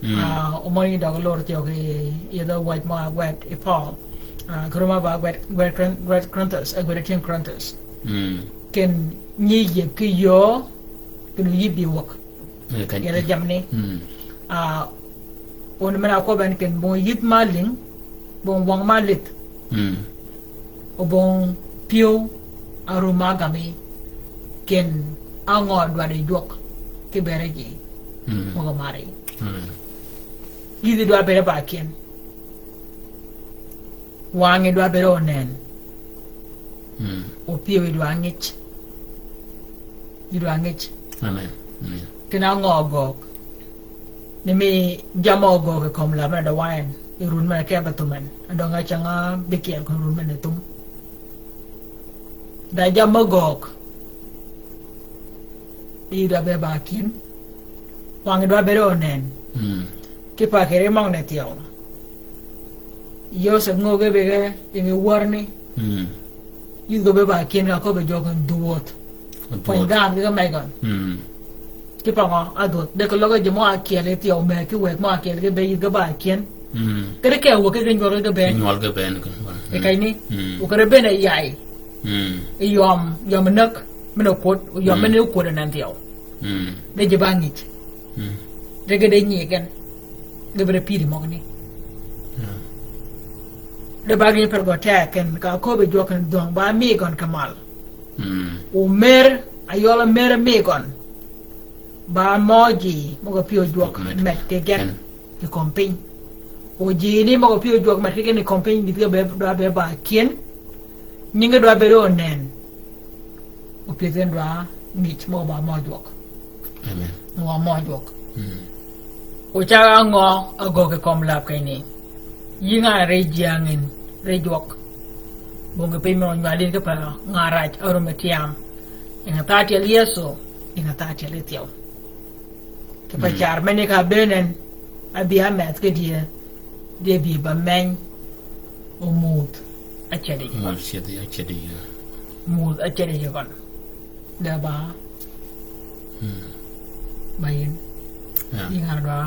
Mm. Ah, omøni døg lor thyew kì yedhø wäj mø gwed i Paul. Ah, kì rum mø ba gwed, gwed Korin-, gwed Korinthus, eh, gwed tyëng Korinthus. Mm. Keny nyi yeb ki yöö, keny yïb bi wäg. Eh, keny. Yedhø jamni. Mm. Ah, on men-a kwøb en keny bong yïdh ma lïng, bong wang ma lïdh. Mm. O bong pyëw a rum ma gami, keny a ngø dwaddi jwøk kiberi ji. Mm. Møg-a mari. Mm. Yïdhi dwa bere ba kyen. Wangi dwa bere onen. Mm. O pyëwi dwa ngïj. Yï dwa ngïj. Amen. Amen. Keny a ngø gøg. Ni mi jammì gøg kì kömi lab men-a da wangi en. I run men-a kì ba thum en. Adøng-a cang-a bi kyel kì run men-a thum. Da jammì gøg. Yï dwa bere ba kyen. Wangi dwa bere onen. Mm. Ki pa kì ri møgani thyew. Yosep ngöge bege, ingi wärni. Mm. Yïdh gø be ba kyen ka köbbi jwøk en dhuwödh. Dhuwödh. Pwöny dhanhø ge mej gøn. Mm. Ki pa ngø, a dhuwödh. De keløg ji mø a kyel i thyew me ki wëg mø a kyel ge be yïdh ge ba kyen. Mm. Kede ke wëg ki nywøl ge be. Nywøl ge be ni ken. E keny ni. Mm. O kede bene yay. Mm. I yøm, yøm näg, men-a kwöd, yøm men-a kwöd anan thyew. Mm. De ji ba ngïj. Mm. De ge de nyi gen. Ge bere pïri møgani. Yeah. De ba gïn pel gø teg ken ka köbbi jwøk en dhwøng ba mi gøn kì mal. Mm. O mer, ayøl mer mi gøn. Ba mø ji, møg-a pyëw jwøk, jwøk med, med kì gen. Kì kömi piny. O ji ni møg-a pyëw jwøk med kì gen kì kömi piny, gïdhi ge be, dwa be ba kyen. Nyingi dwa bere onen. O pyëdhi en dwa ngïj mø ba mø jwøk. Amen. Mø ba mø jwøk. Mm. O cag-a ngø a gøg kì kömi lab keny ni. Yï ngan-a ri jyäng en, ri jwøk. Bong kì piny men-a onywal yïn ki pa nga rac, a rum i tyam. Ying-a tha tyel Yëso, ying-a tha tyel i thyew. Kì pa car meni ka bënn en, abï ameth ki dye, dye bï ba meny, o mudh acedi. Mudh acedi, acedi, yeah. Mudh acedi ji gøn. De ba. Mm. Ba yïn. Yeah. Yï ngan-a dwa.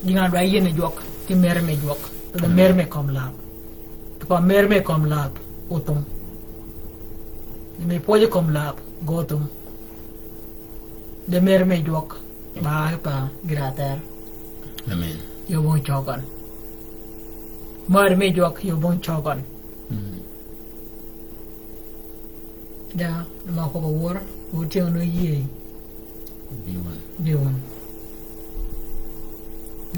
Yï ngan-a dwa yïn jwøk, ki mer mi jwøk. De mer mi kömi lab. Kì pa mer mi kömi lab, othum. Mi pwøj kömi lab, gø othum. De mer mi jwøk, ba pa gïra thër. Amen. Yø bong cøgøn. Mer mi jwøk, yø bong cøgøn. Mm. Da, ma kwøb-a wör, wur tyëng ni yïëy. Bi wun. Bi wun.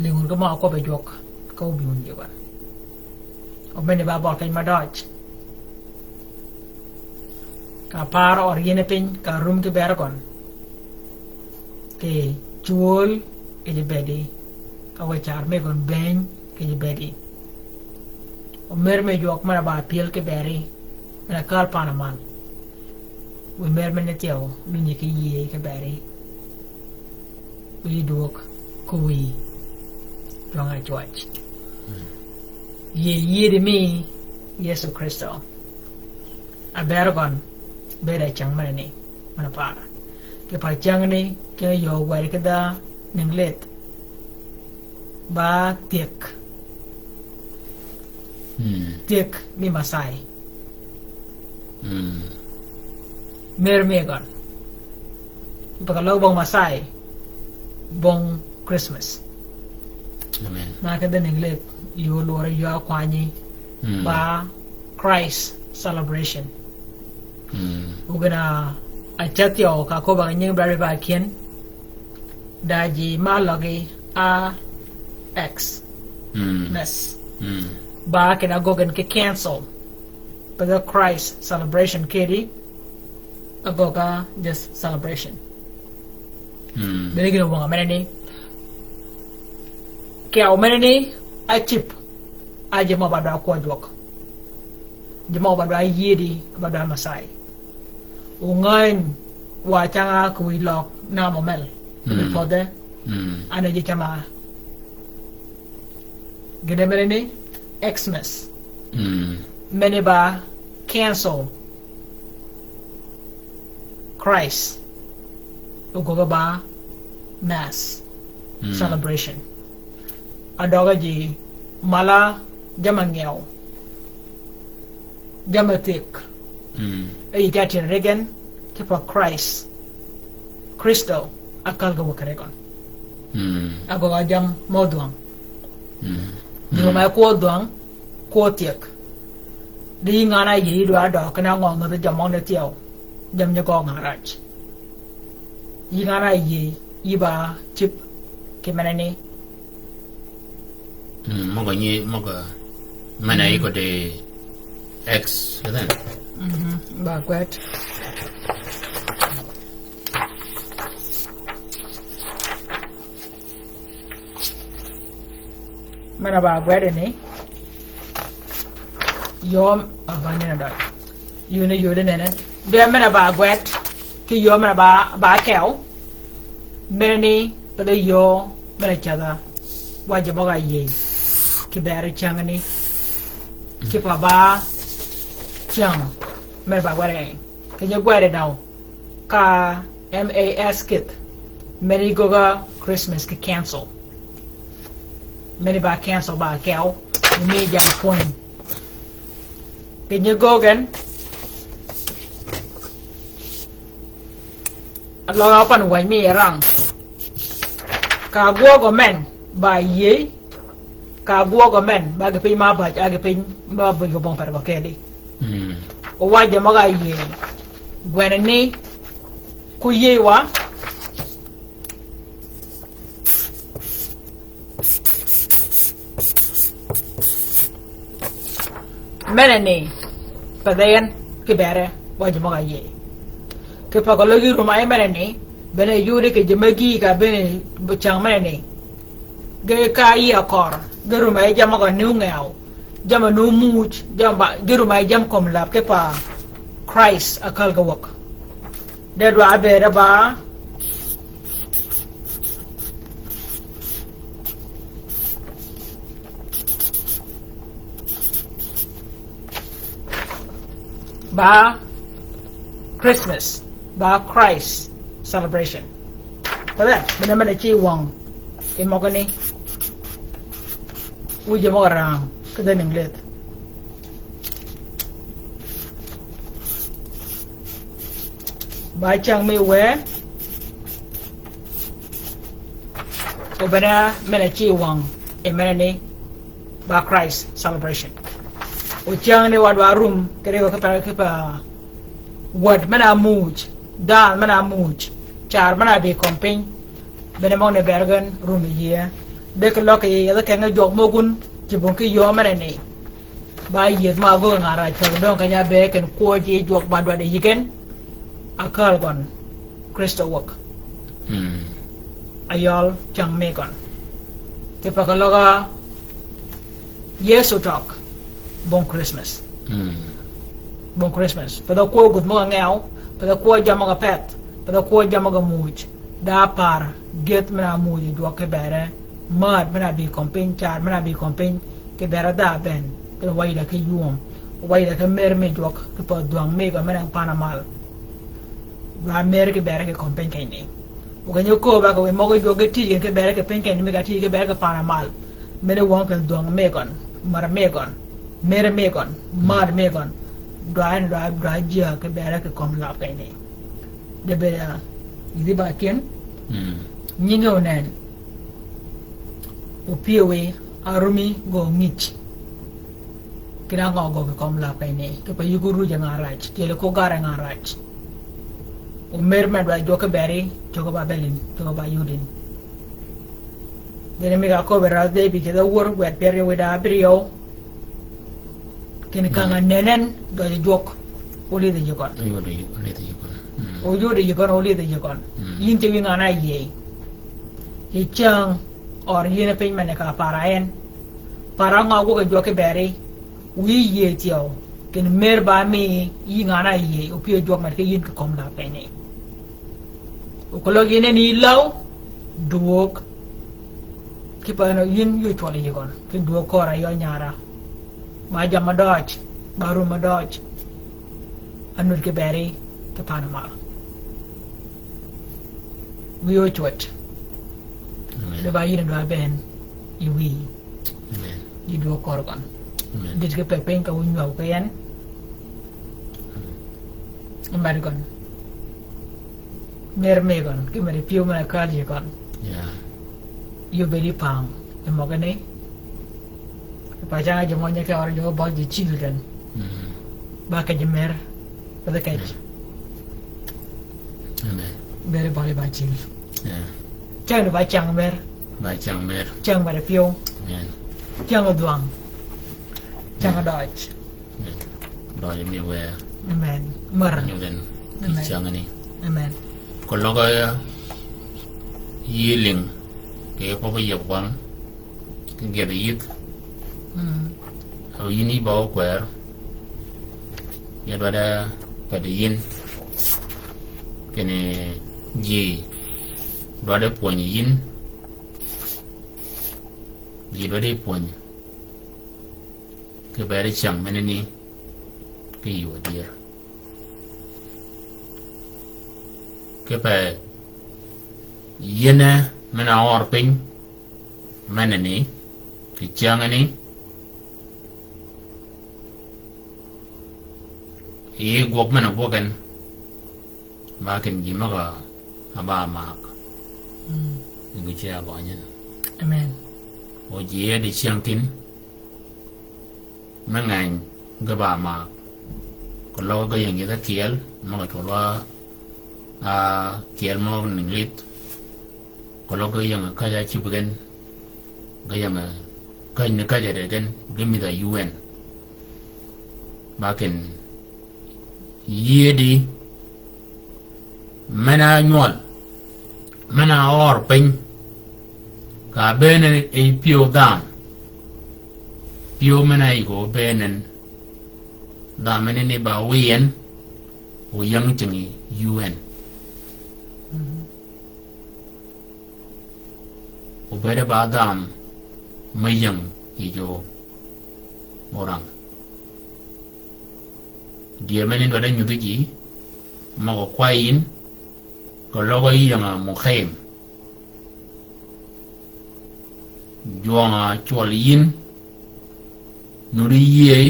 Lïng wun ki ma kwøb-a jwøk, ka wun bi wun ji wun. O meni ba bøl keny ma døj. Ka par ød yïn piny, ka rum ki ber gøn. Kì cwöl kì ji bedi. Ka wë car mi gøn beny kì ji bedi. O mer mi jwøk men-a ba pyël ki beri. Men-a kal pan-a man. Wi mer meni thyew, lunyi ki yïëy ki beri. Wi dwøg, ko wi. Jwøng-a cwøj. Yïëy, yïëy di mi Yëso Krïstø. A ber gøn, bed a cäng menani, men-a para. Kì pa cängani, kì yöö weri ki dha English. Ba thiëk. Mm. Thiëk mi Masai. Mm. Mer mi gøn. Paka løg bong Masai. Bong Christmas. Amen. Ma ki dha English, yöö lwøri yöö akwanyi. Mm. Ba Christ celebration. Mm. Ogin-a, a cäth yø ka köbba nying bra ri ba kyen. Da ji ma løgi a X. Mm. Mes. Mm. Ba kida gøggi ki cancel. Paka Christ celebration kedi. A gøgga just celebration. Mm. Bene gïn-a wøng-a menani. Kì a menani, a cïb. A ji mø ba dwa kwøj wøg. Ji mø ba dwa yïëdi, ba dwa Masai. O ngäny wa cang-a kì wïj løg nam omel. Mm. Kì pödhe. Mm. An a ji cam-a. Gïn-a menani, Xmas. Mm. Meni ba cancel. Christ. Ogöggi ba mass, mm, celebration. Adøga ji mala jamm-a ngiew, jamm-a thik. Mm. E yij a tyel ri gen kipe Christ. Kristo akal ge wøg kere gøn. Mm. Agøga jamm-a dhwøng. Mm. Jø ma kwøb dhwøng, kwøb thik. Di yï ngan-a yï dwa døg kinni ngø ngi dhi jammì ni thyew. Jammì nyi gøgg ngan-a raj. Yï ngan-a yï, yï ba cïb kì menani. Mm, møg-a nyi, møg-a, men-a yï kodi X, then. Mhm, ba gwed. Men-a ba gwed ni. Yöö, a ba nene døj. Yuni yudi nene. Bia men-a ba gwed. Ki yöö men-a ba, ba kew. Menani, pe de yöö, men-a cedha. Wa ji møg-a yïëy. Kì beri cängani. Kipe ba cäng. Men-a ba gwed ni. Kì nyi gwed ni. Ka M A S kith. Meni gögga Christmas kì cancel. Meni ba cancel ba kew. Ni mi jam pwöny. Kì nyi göggi gen. Aløg a pan wänyi mi rang. Ka gwøg men ba yïëy. Ka gwøg men, ba gï piny ma bäj, a gï piny ma bäj gø bong per gø kedi. Mm. O wa ji møg-a yïëy. Gwenani, ku yïëy wa. Menani, pe de en, kì beri, wa ji møg-a yïëy. Kipe keløg yï rum a yi menani, bene yudi kì ji me gïï ka bene cäng menani. Ge ka yï akør, ge rum a yi jammì møg-a ni ngiew, jammì ni muuj, jammì ba, ge rum a yi jammì kömi läb kipe Christ akal ge wäg. De dwa bede ba. Ba Christmas, ba Christ celebration. Pe de, men-a men-a cï wøng. Yi møgani. Wu ji møg-a rang, ki dhen English. Ba cäng mi wë, o bene men-a cï wøng, e menani, ba Christ celebration. O cäng ni wa dwa rum, kere wa kipe, kipe, wäd men-a muuj, dhanhø men-a muuj, car men-a dï kömi piny, bene møgani ber gen rum yïe. De keløg yi, yadh kenge jwøk møgun, ci bong ki yöö menani. Ba yïëth ma gøgg ngan-a raj peg døng keny-a be ken kwøj yi jwøk ba dwaddi yï gen. Akal gøn. Kristo wäg. Mm. Ayøl cäng mi gøn. Kipe keløg a Yëso tøg. Bong Christmas. Mm. Bong Christmas. Pe de kwøb gudh møg-a ngiew. Pe de kwøb jammì møg-a peth. Pe de kwøb jammì møg-a muuj. Da par, gyëdh men-a muuj yi jwøk kì beri, mad men-a bï kömi piny, car men-a bï kömi piny, kì beri da ben, kì wa yï da ki ywöm, wa yï da ki mer mi jwøk, kipe dhwøng mi gø men-a pan-a mal. Wa mer kì beri kì kömi piny kenyi. O keny-a köbba kì wi møg-a jwøk ge tïj gen kì beri kì piny kenyi mi ka tïj kì beri kì pan-a mal. Mene wøng kì dhwøng mi gøn, mar mi gøn, mer mi gøn, mad mi gøn. Dwa en dwa, dwa jia kì beri kì kömi läb kenyi. De bed a, idhi ba ken. Mm. Nyingi onen. Opie wi, arumi gø ngïj. Kina ngø gø kì kömi läb kenyi. Kipe yï gø ruj ngan-a raj. Tyeli ko gar ngan-a raj. O mer men dwa jwøk kì beri, jwøk ba belin, jwøk ba yudin. Dene mi ka köbbi rädh dhebi kì dha wör, gwed pyär yøw wïda abïryew. Kene kang-a nenen, døj jwøk. Olidhi yï gøn. Oyodi, olidhi yï gøn. Mm. Oyodi yï gøn, olidhi yï gøn. Mm. Yïn ce wi ngan-a yïëy. Yï cäng, or yïn piny men-a ka para en. Para ngø gwøg jwøk kì beri. Wiy yïëy thyew. Kene mer ba mi yï ngan-a yïëy. Opie jwøk med ki yïn kì kömi läb kenyi. O keløg yïn en yï läw, dwøg. Kipe en yïn yï cwøl yï gøn. Kì dwøg kör-a yø nyara. Ba jammì døj, ba rummi døj. Anud kì beri, kì pan-a mal. Wïyi ócwöd. Amen. Lubba yïn dwa bëën yi wïyi. Amen. Yï dwöög kör gøn. Amen. Dit ki pe piny ka wu nywäw ki en. Amen. Omed gøn. Mer mi gøn, ki med pyëw men-a kal yi gøn. Yeah. Yï obëëd yi pang, yi møgani. Pac cang-a ji mø nyi ke ør ji bøl ji cil gen. Mm. Ba kej mer, ba kej. Amen. Bëëd bøli ba cil. Yeah. Cang ni ba cang mer. Ba cang mer. Cang med pyëw. Amen. Cang dhwang. Cang døj. Amen. Døj mi wë. Amen. Mør. Nyudhen. Amen. Cang ni. Amen. Koløg yï lïng. Kì pøp yeb wang. Kì geth yïth. Mm. Aw yïn yï ba ókwër. Yï dwaddi pedi yïn. Kinni ji dwaddi pwönyi yïn. Ji dwaddi pwönyi. Kì bëëd cyäng menani kì yï dyër. Kì pe yïn men-a ør piny menani kì cyängani. Yï gwøg men-a gwøg en. Ba kinni ji møg-a ba maak. Mm. Ngi ce a gønyen. Amen. O ji e di cyäng kin. Me ngeny ge ba maak. Koløg ge ying yeth kyel, møg-a cwøl wa, a, kyel mø ning lith. Koløg ge ying käj-a cïb gen. Ge ying käj ni käj-a de gen, ge mïdh-a yuen. Ba kinni yïëdi men-a nywøl, men-a ør piny, ka bëën yi pyëw dham, pyëw men-a yï ko bëën, dham menani ba wïy en, o ying cing yi yuen. Mhm. Obëëd ba dham me ying yi jo orang. Dyër menani dwaddi nyudhi ji, møg-a kwayi yïn, koløg yï ying-a mukem. Jwøng-a cwøl yïn, nuddi yïëy,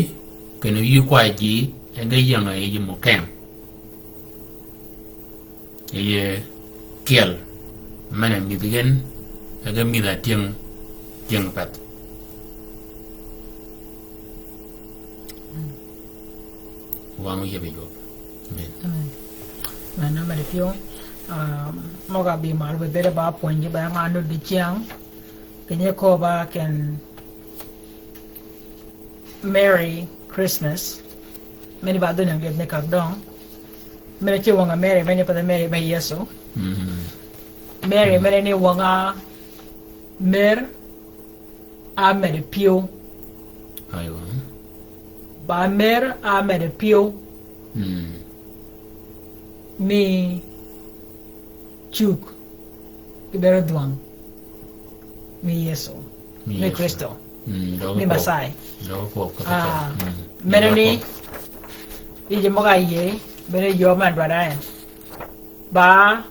kinni yï kwayi ji, e ge ying-a yij mukem. Yï kyel, men-a mïdhi gen, e ge mïdh-a tyëng, tyëng peth. Wang yeb yi jwøk. Amen. Amen. Amen. Amen. Pyëw, um, møg-a bï mal be bëëd ba pwönyi ba nga nuddi cyäng. Kinni ko ba ken Merry Christmas. Meni ba dhuni nget ni kak døng. Meni ci wøng-a Merry, meni pa Merry me Yesu. Mm. Merry, mm, meni ni wøng-a mer a med pyëw. Aywa. Ba mer a med pyëw. Mm. Mi cug ki bëëd dhwang mi Yesu, mi Yesu. Kristo, mm, mi Masai. Ah, mm, menani, yij møg-a yïëy, bëëd yöö men dwaddi en. Ba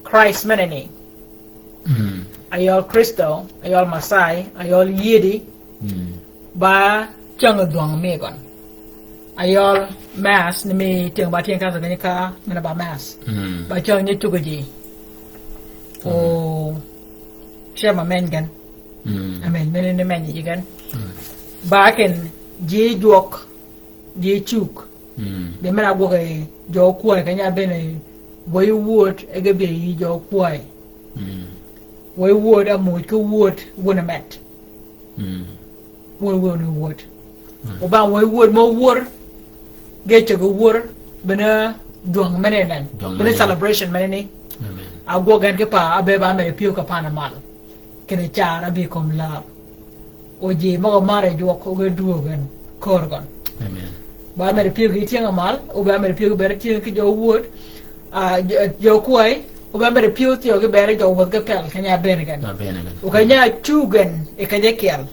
Christ menani. Mm. Ayøl Kristo, ayøl Masai, ayøl yïëdi. Mm. Ba cyäng dhwøng mi gøn. Ayøl mass ni mi tyëng ba tyëng ka sa gini ka, men-a ba mass. Mm. Ba cyäng ni cuggi ji. Mm. O, cyäng ma meny gen. Mm. Amen, men ni meny ji gen. Mm. Ba ken ji jwøk, ji cug. Mm. Di men-a gwøg yi jo kwäy, keny-a bëën wëy wöd, e ge bï yi jo kwäy. Mm. Wëy wöd a muj ki wöd wun-a met. Mm. Wöd, wöd ni wöd. Mm. O ba wëy wöd mø wör, ge ceg wör, bene dhwøng mene nen. Dhwøng mene nen. Bene celebration mene ni. Amen. A gwøg gen ki pa, a be ba med pyëw ka pan-a mal. Kinni car a bï kömi lab. O ji møg-a mar yi jwøk, o ge dwöög gen, kör gøn. Amen. Ba med pyëw ki tyëng-a mal, o ba med pyëw ki bëëd tyëng ki jo wöd, a, jo, jo kwäy, o ba med pyëw thyew ki bëëd jo wäth ki pel, keny-a bëën gen. Ba bëën gen. O keny-a cug gen, e keny-a kyel.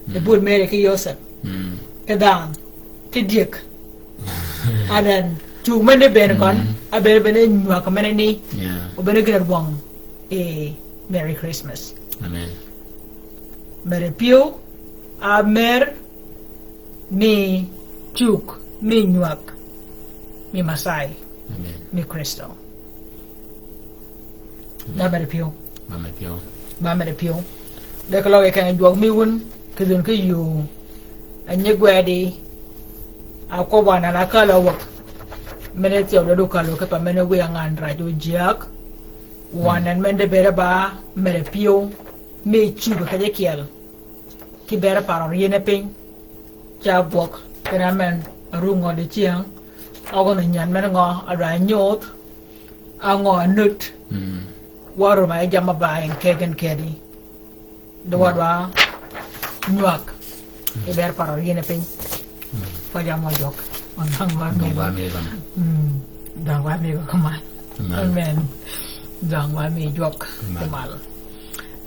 Mm. E bud Mary ki Yosep. Mm. Ki dhanhø, ki dyëg. Aden, Cug men ni bënn køn, a bënn bënn nywäg men ni. Obënn gïn a dwøng. Merry Christmas. Amen. Mer pyëw, a mer mi cug, mi nywäg, mi Masayi, mi Krïstø. Ba mere pyëw. Ba mere pyëw. Ba mere pyëw. De keløg yi keng jwøk mi wun, ki dhun ki yuu. A nyi gwedi. A kwøb wa nan a kal a wäg. Mene thyew de du kal a wäg ki pa mene wiy a ngan raj o jyäg. Wa nan men de bere ba mere pyëw. Mi cub kej kyel. Ki bere par a ryene piny. Ca bwøg, kene men, a ru ngø di cyäng. Ogøn nyan men ngø, a dwa nyuth. A ngø a nut. Wa rum a yi jam a ba en kegen kedi. Di wa dwa nywäg. I ber paro yene piny. Wa jam wa jwøk. Wa dang wa mi. Dang wa mi gøn. Mm. Dang wa mi gøn kumal. Amen. Amen. Dang wa mi jwøk kumal.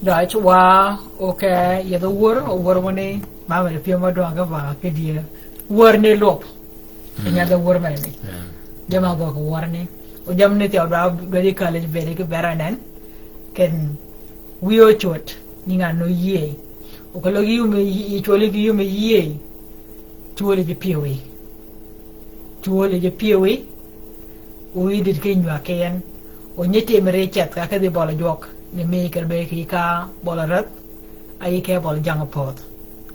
Dø ci wa, okay, yedh wör, wör wani, ma mere pyëw ma dwøng ba kidie. Wör ni lwøp. Keny-a dha wör mene ni. Jam-a gø kì wør ni. O jam ni thyew dwa, dwa ji college bedi ki bera nen. Ken wiy ocot, ni ngan o yie. O keløg yum yi, cwøli ki yum yi yie. Cwøli ji pyëwi. Cwøli ji pyëwi. O yï dit ki nywäg ki en. O nyi timi ri ceth ka ki dhi bøl jwøk. Ni mi kede be ki ka bøl räth. A yï ke bøl jang pödh.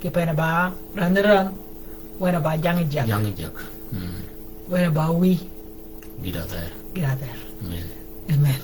Ki pene ba, ran ran. Wene ba jang jang. Jang jang. Mm. Wene ba wi. Gït athær. Gït athær. Amen. Amen.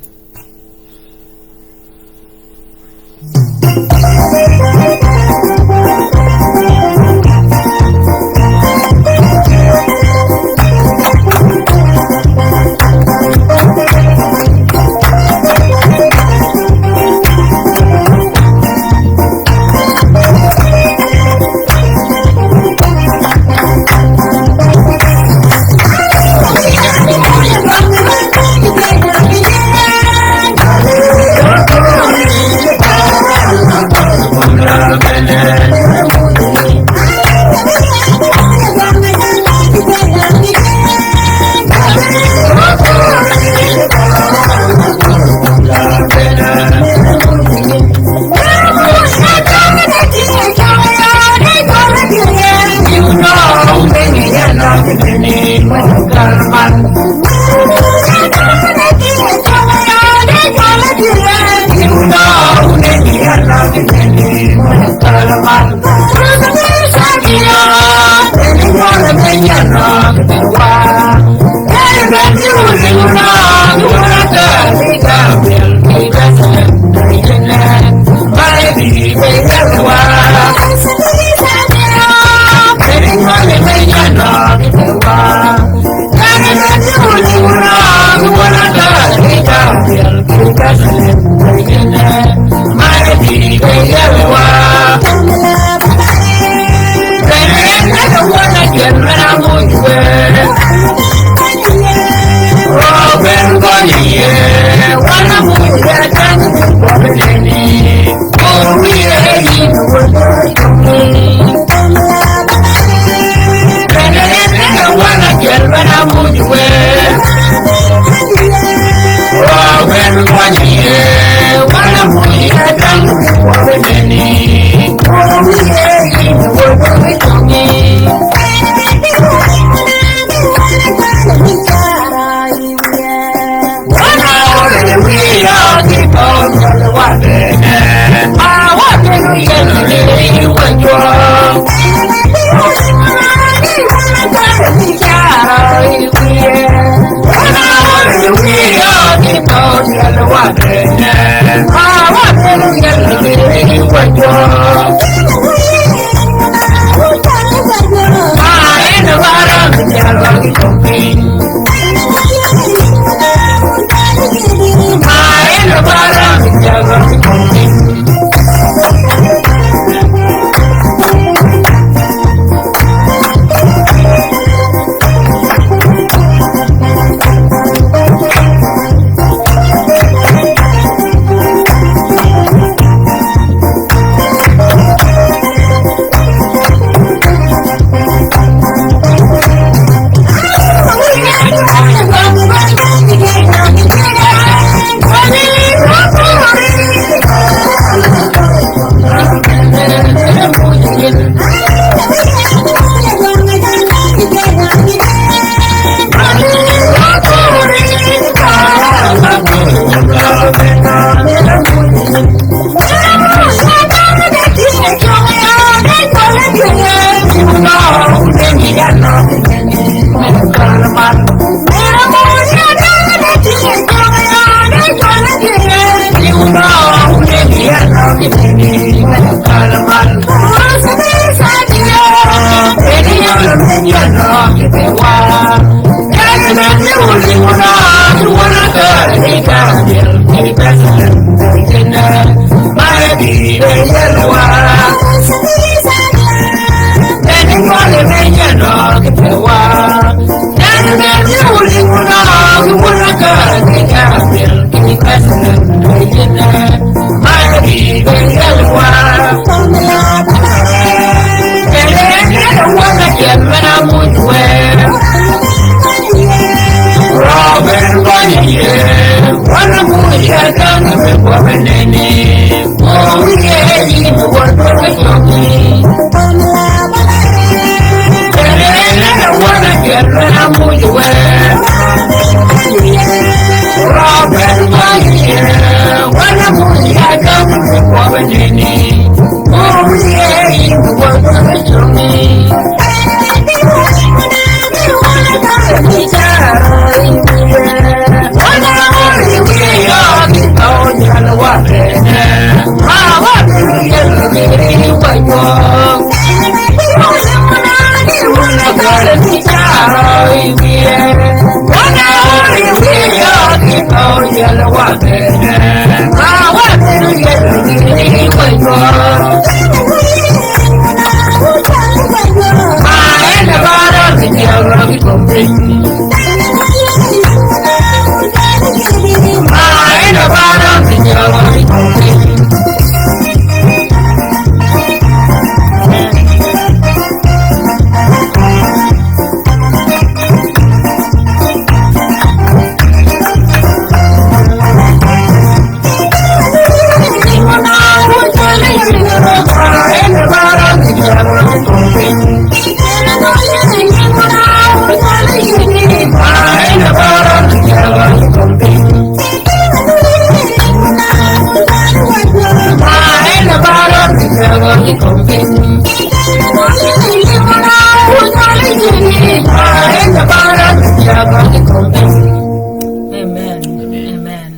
Amen. Amen.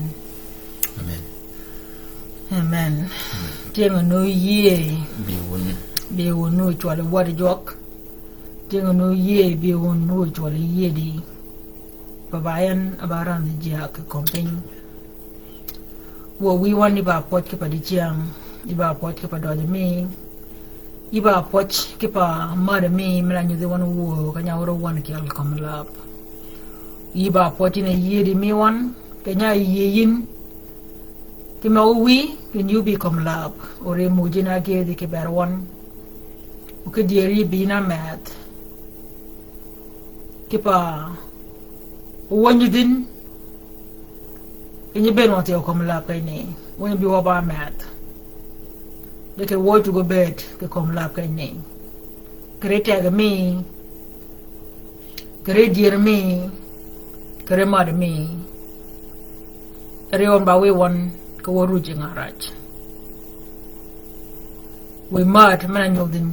Amen. Amen. Tyëng-a nu yie. Bï wun. Bï wun nu cwøl wad jwøk. Tyëng-a nu yie, bï wun nu cwøl yie di. Baba en a ba randh jia kì kömi piny. Wuö wïy wøn, yï ba pwøj ki pa dicyäng, yï ba pwøj ki pa døjø mi, yï ba pwøj ki pa madø mi, mi la nyudhi wøn wuö, keny-a wø wøn kyel kömi läb. Yï ba pwøj yïn a yïëdi mi wøn, keny-a yïëy yïn, ki møg-a wïy, keny-a yï bï kömi läb, o ri muuj yïn a gëëdhi ki bër wøn, o ki dyër yï bï yïn a meth. Ki pa wøny dhin, keny-a bëën wøn thyew kömi läb keny ni, wøny bï wø ba meth. Di kì wø tugø bëëd kì kömi läb keny ni. Kì ri tegø mi, kì ri dyër mi, kì ri madø mi. Ri wøn ba wïy wøn, kì wø ruj yi ngan räj. Wïy mad men-a nyudh yïn,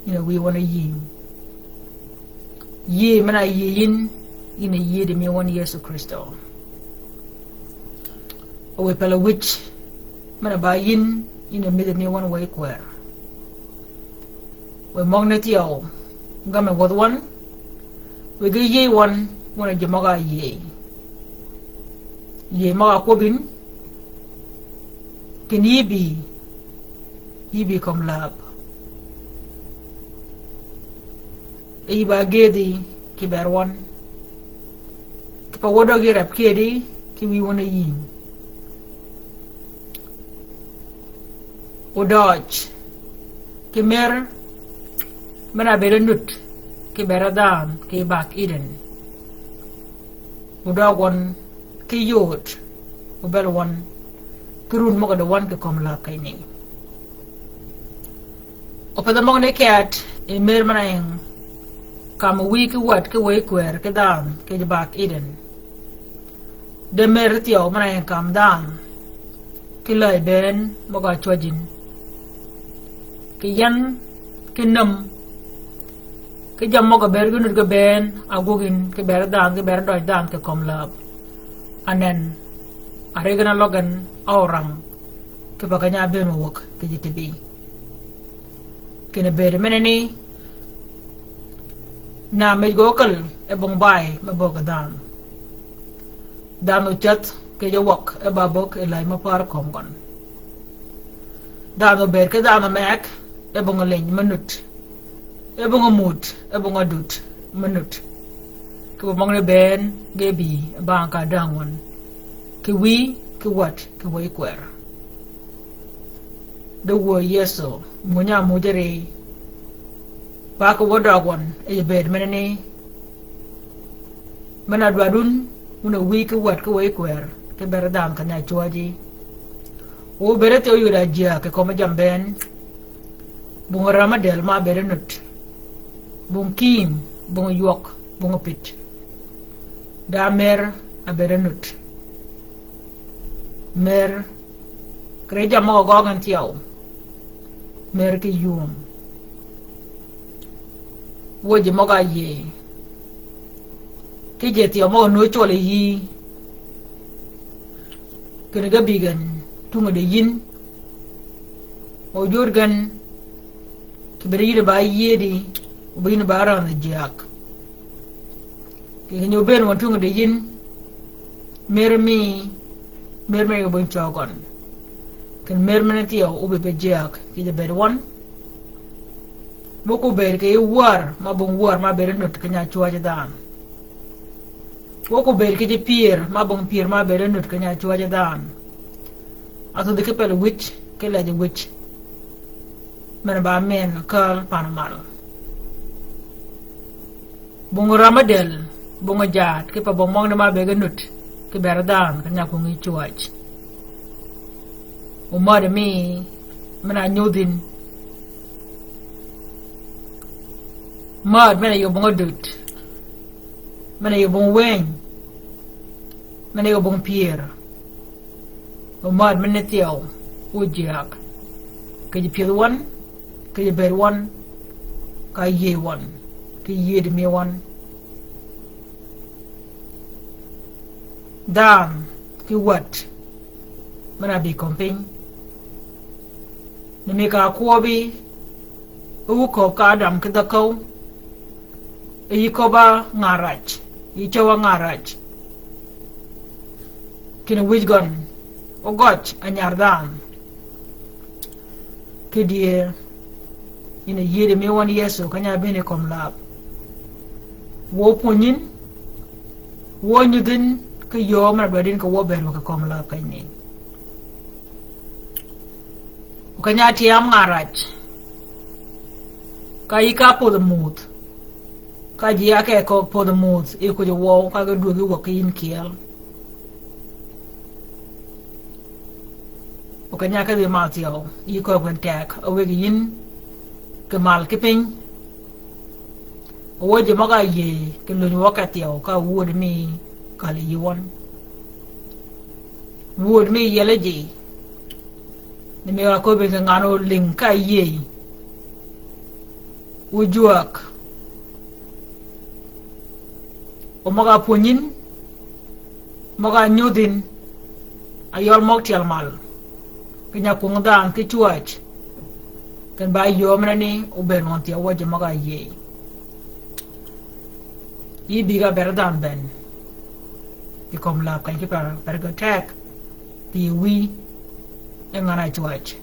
yïn a wïy wøn a yïëy. Yïëy men-a yïëy yïn, yïn a yïëdi mi wøn Yëso Krïstø. Wïy pelø wïj men-a ba yïn, yïn a mïdhi mi wøn wëy kwër. Wïy møgani thyew, gamm-a wädhi wøn, wïy ge yïëy wøn, wøn a ji møg-a yïëy. Yïëy møg-a kwøb yïn, keny-a yï bï, yï bï kömi läb. E yï ba gëëdhi ki bër wøn. Ki pa wø døgi rep kedi, ki wïy wøn a yïëy. O døøj, ki mer, men-a bëëd a nut, ki bër dhanhø, ki bak Eden. O døøg wøn, ki yod, o bël wøn, ki run møg-a di wøn kì kömi läb keny ni. O pedh-a møgani keti, e mer men-a eng, kam wïy ki wäd ki wëy kwër ki dhanhø, ki bak Eden. De mer thyew men-a eng kam dhanhø, ki läy bënn møg-a cwäj yïn. Kì yän, ki nöm, ki jammì møg-a bëëd ge nut ge bënn, a gwøg yïn, ki bër dhanhø, ki bër døj dhanhø, kì kömi läb. Anen, a ri gen a løg gen, a orang, ki pa keny-a bëën mø wäg, kì ji tïbi. Kinni bëëd menani, na mej gø ókäl, e bong bay, me böggi dhanhø. Dhanhø cädh, kì ji wøg, e ba böggi, e läy me par kömi gøn. Dhanhø bëëd ki dhanhø meg, e bong liny me nut. E bong mut, e bong dut, me nut. Ki pa møgani bënn, ge bï, e bang ka däng wøn. Kì wïy, ki wäd, ki wëy kwër. De wuö Yëso, muuj-a muuj ri. Ba ki wø døøg wøn, e ji bëëd menani. Men-a dwaddi wun, wun a wïy ki wäd ki wëy kwër, ki bër dhanhø keny-a cwäji. O bëëd thyew yod a jia kì kömi jammì bënn. Bong ram-a dël ma bëëd a nut. Bong kïïm, bong ywøg, bong pït. Da mer a bëëd a nut. Mer Ri jammì gø gøggi thyew. Mer ki yum. Wø ji møg-a yïëy. Ki ji thyew møg-a nuti cwøl yi. Kinni ge bï gen tungi di yïn. O jur gen. Kì bene yïn ba yiedi, o bene yïn ba rang jyäg. Kì keny-a óbëën wøn tungi di yïn, mer mi, mer mi óbëën cøgøn. Kinni mer men thyew óbï be jyäg, kì ji bëëd wøn. Wø ko bëëd kì yij wär, ma bong wär ma bëëd nud keny-a cwäj dhanhø. Wø ko bëëd kì ji pyër, ma bong pyër ma bëëd nud keny-a cwäj dhanhø. Athudhi ki pel wïj, ki lejji wïj. Men ba men kääl pan mal. Bong ram-a dël, bong jaat, ki pa bong møgani ma bëëd nud, ki bër dhanhø, keny-a kwøng yi cwäj. O mäd mi, men-a nyudhin. Mäd men-a yöbong död. Men-a yöbong wëny. Men-a yöbong pyër. O mäd men-a thyew, o jyäg. Kì ji pyëdhi wøn, kì ji bëëd wøn, ka yïëy wøn, kì yïëy di mi wøn. Dhanhø, kì wäd, men-a bï kömi piny. Ni mi ka kwøbbi, o köbbi ka Adam ki dhäköw. E yï köbb-a ngan räj, yï cöw-a ngan räj. Kinni wïj gøn, o gøj a nyar dhanhø. Ki dyër, yïn a yiedi mi wøn Yëso keny-a bëën yi kömi läb. Wø pwönyi yïn, wø nyudhi yïn, ki yöö men-a dwaddi yïn ki wø bëëd wø kì kömi läb kenyni. O keny-a tyam ngan räj. Ka yï ka pödhi muuth. Ka ji a ke ko pödhi muuth, yi kwïj wøw, ka ge dwöggi wäg ki yïn kyeel. O keny-a ke dhï mal thyew, yï kööb gen teg, a wëggi yïn, kì mal ki piny. O wø ji møg-a yïëy, kì lunyi wø ke thyew, ka wud mi kal yi wøn. Wud mi yiel ji. Ni mi ka köbbi kì ngan ólïng ka yïëy. Wu jwäg. O møg-a pwönyi yïn, møg-a nyudhi yïn, a yøl møg tyel mal. Keny-a kwøng dhanhø ki cwäj. Kinni ba yöö men-a ni, o bëën wøn thyew wø ji møg-a yïëy. Yï bï ka bër dhanhø bënn. Kì kömi läb keny ki per, per gø teg. Pï wïy, e ngan-a cwäj.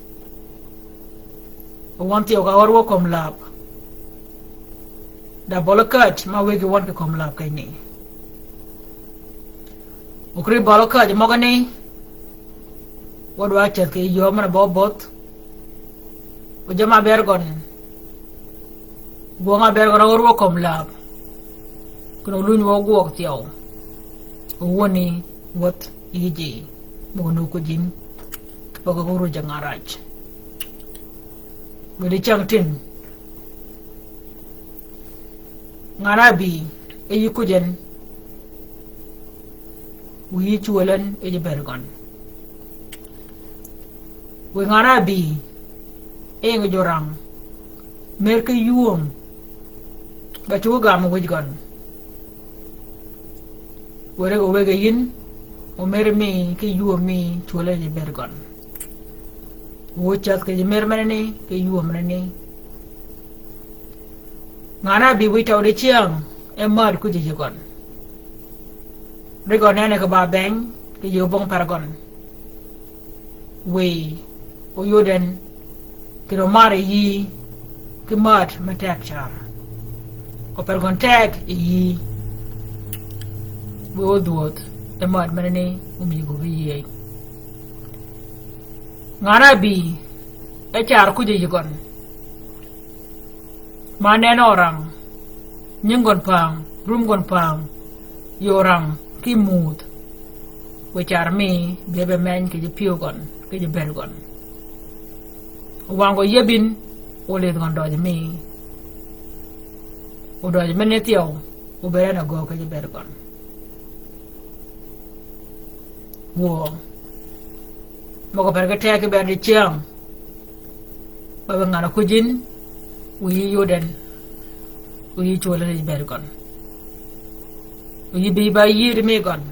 O wøn thyew ka wør wø kömi läb. Da bøli käj, ma wëggi wøn kì kömi läb kenyni. O kiri bøli käj møgani, wø dwa ceth kì yöö men-a bø bødh. O jamm-a bër gøn. Gwøng-a bër gøn a wør wø kömi läb. Kinni o lunyi wø gwøg thyew. O wöni wäth yi ji. Møg-a nöög ko jin. Kì pa gø ko ruj a ngan räj. Gø di cäng tin. Ngan-a bï, e yï kuj en, wiy cwöl en, e ji bëëd gøn. Wiy ngan-a bï, e ying ji orang, mer ki yum, ba cuggi gam wïj gøn. Wërri gø wëggi yïn, o mer mi ki yum mi cwöl en ji bëëd gøn. Wu ceth kì ji mer menani, ki yum menani. Ngan-a bï wiy tøw dicyäng, e mäd kuj yi gøn. Ri gøn en e kì ba bëng, kì yöö bong per gøn. Wiy, o yod en, kinni o mar yi, ki mäd me teg car. O per gøn teg yi. Wiy o dhwödh, e mäd menani, o mi gø bi yïëy. Ngan-a bï, e car kuj yi gøn. Ma nenni orang, nying gøn pang, rum gøn pang, yi orang, ki muuth. Wiy car mi, bï be meny kì ji pyëw gøn, kì ji bëëd gøn. Wang gø yïëy bin, o lidh gøn døj mi. O døj mi ni thyew, o bëëd en a göög kì ji bëëd gøn. Wuö. Møg-a per ki teg ki ber di cyäng. Ba be ngan-a kwïj yïn, wiy yod en, wiy cwöl en yij ber gøn. Wiy bï ba yïëri mi gøn.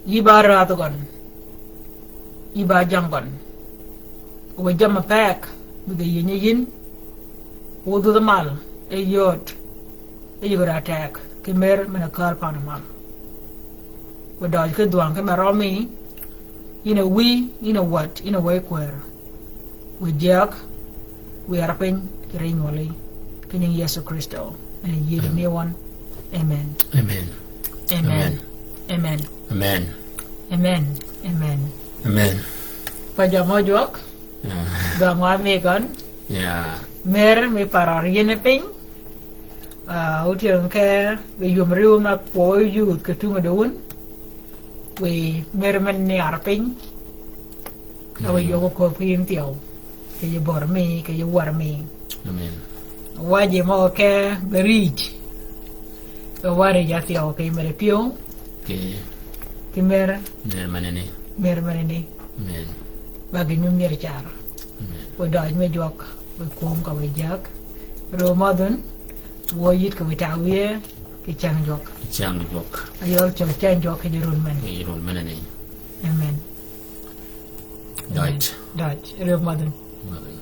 Yï ba räädh gøn. Yï ba jang gøn. Wiy jammì pek, bï ge yïnyi yïn. Wu dhudh mal, e yod. E yï gø da teg, ki mer men-a kääl pan mal. Wiy døj ki dhwang ki me rømi, yïn a wiy, yïn a wäd, yïn a wëy kwër. Wiy jyäg, wiy ar piny, ki ri nywøli, ki nying Yëso Krïstø, en a yïëri mi wøn. Amen. Amen. Amen. Amen. Amen. Amen. Amen. Amen. Pa jø mø jwøk. Yeah. Gø ngwa mi gøn. Yeah. Mer mi parø ri yïn piny. Ah, otyëng ke, ge yum riw na kwø youth ke tung de wun. Wiy mer men ni ar piny. Ka wiy yog köbbi ki yïn thyew. Kì yij bör mi, kì yij wär mi. Amen. Wajji mø ke be rij. Be wari ja thyew kì yij mer pyëw. Kì. Kì mer. Mer menani. Mer menani. Amen. Ba ge nyum nyer car. Amen. Wiy døj mi jwøk, wiy kwöm ka wiy jyäg. Rwöm madhun, wuö yït kì wiy ta wiye, kì cyäng jwøk. Kì cyäng jwøk. Ayøl cøl cyäng jwøk kì yij run men. Kì yij run menani. Amen. Døj. Døj. Rwöm madhun. Madhun.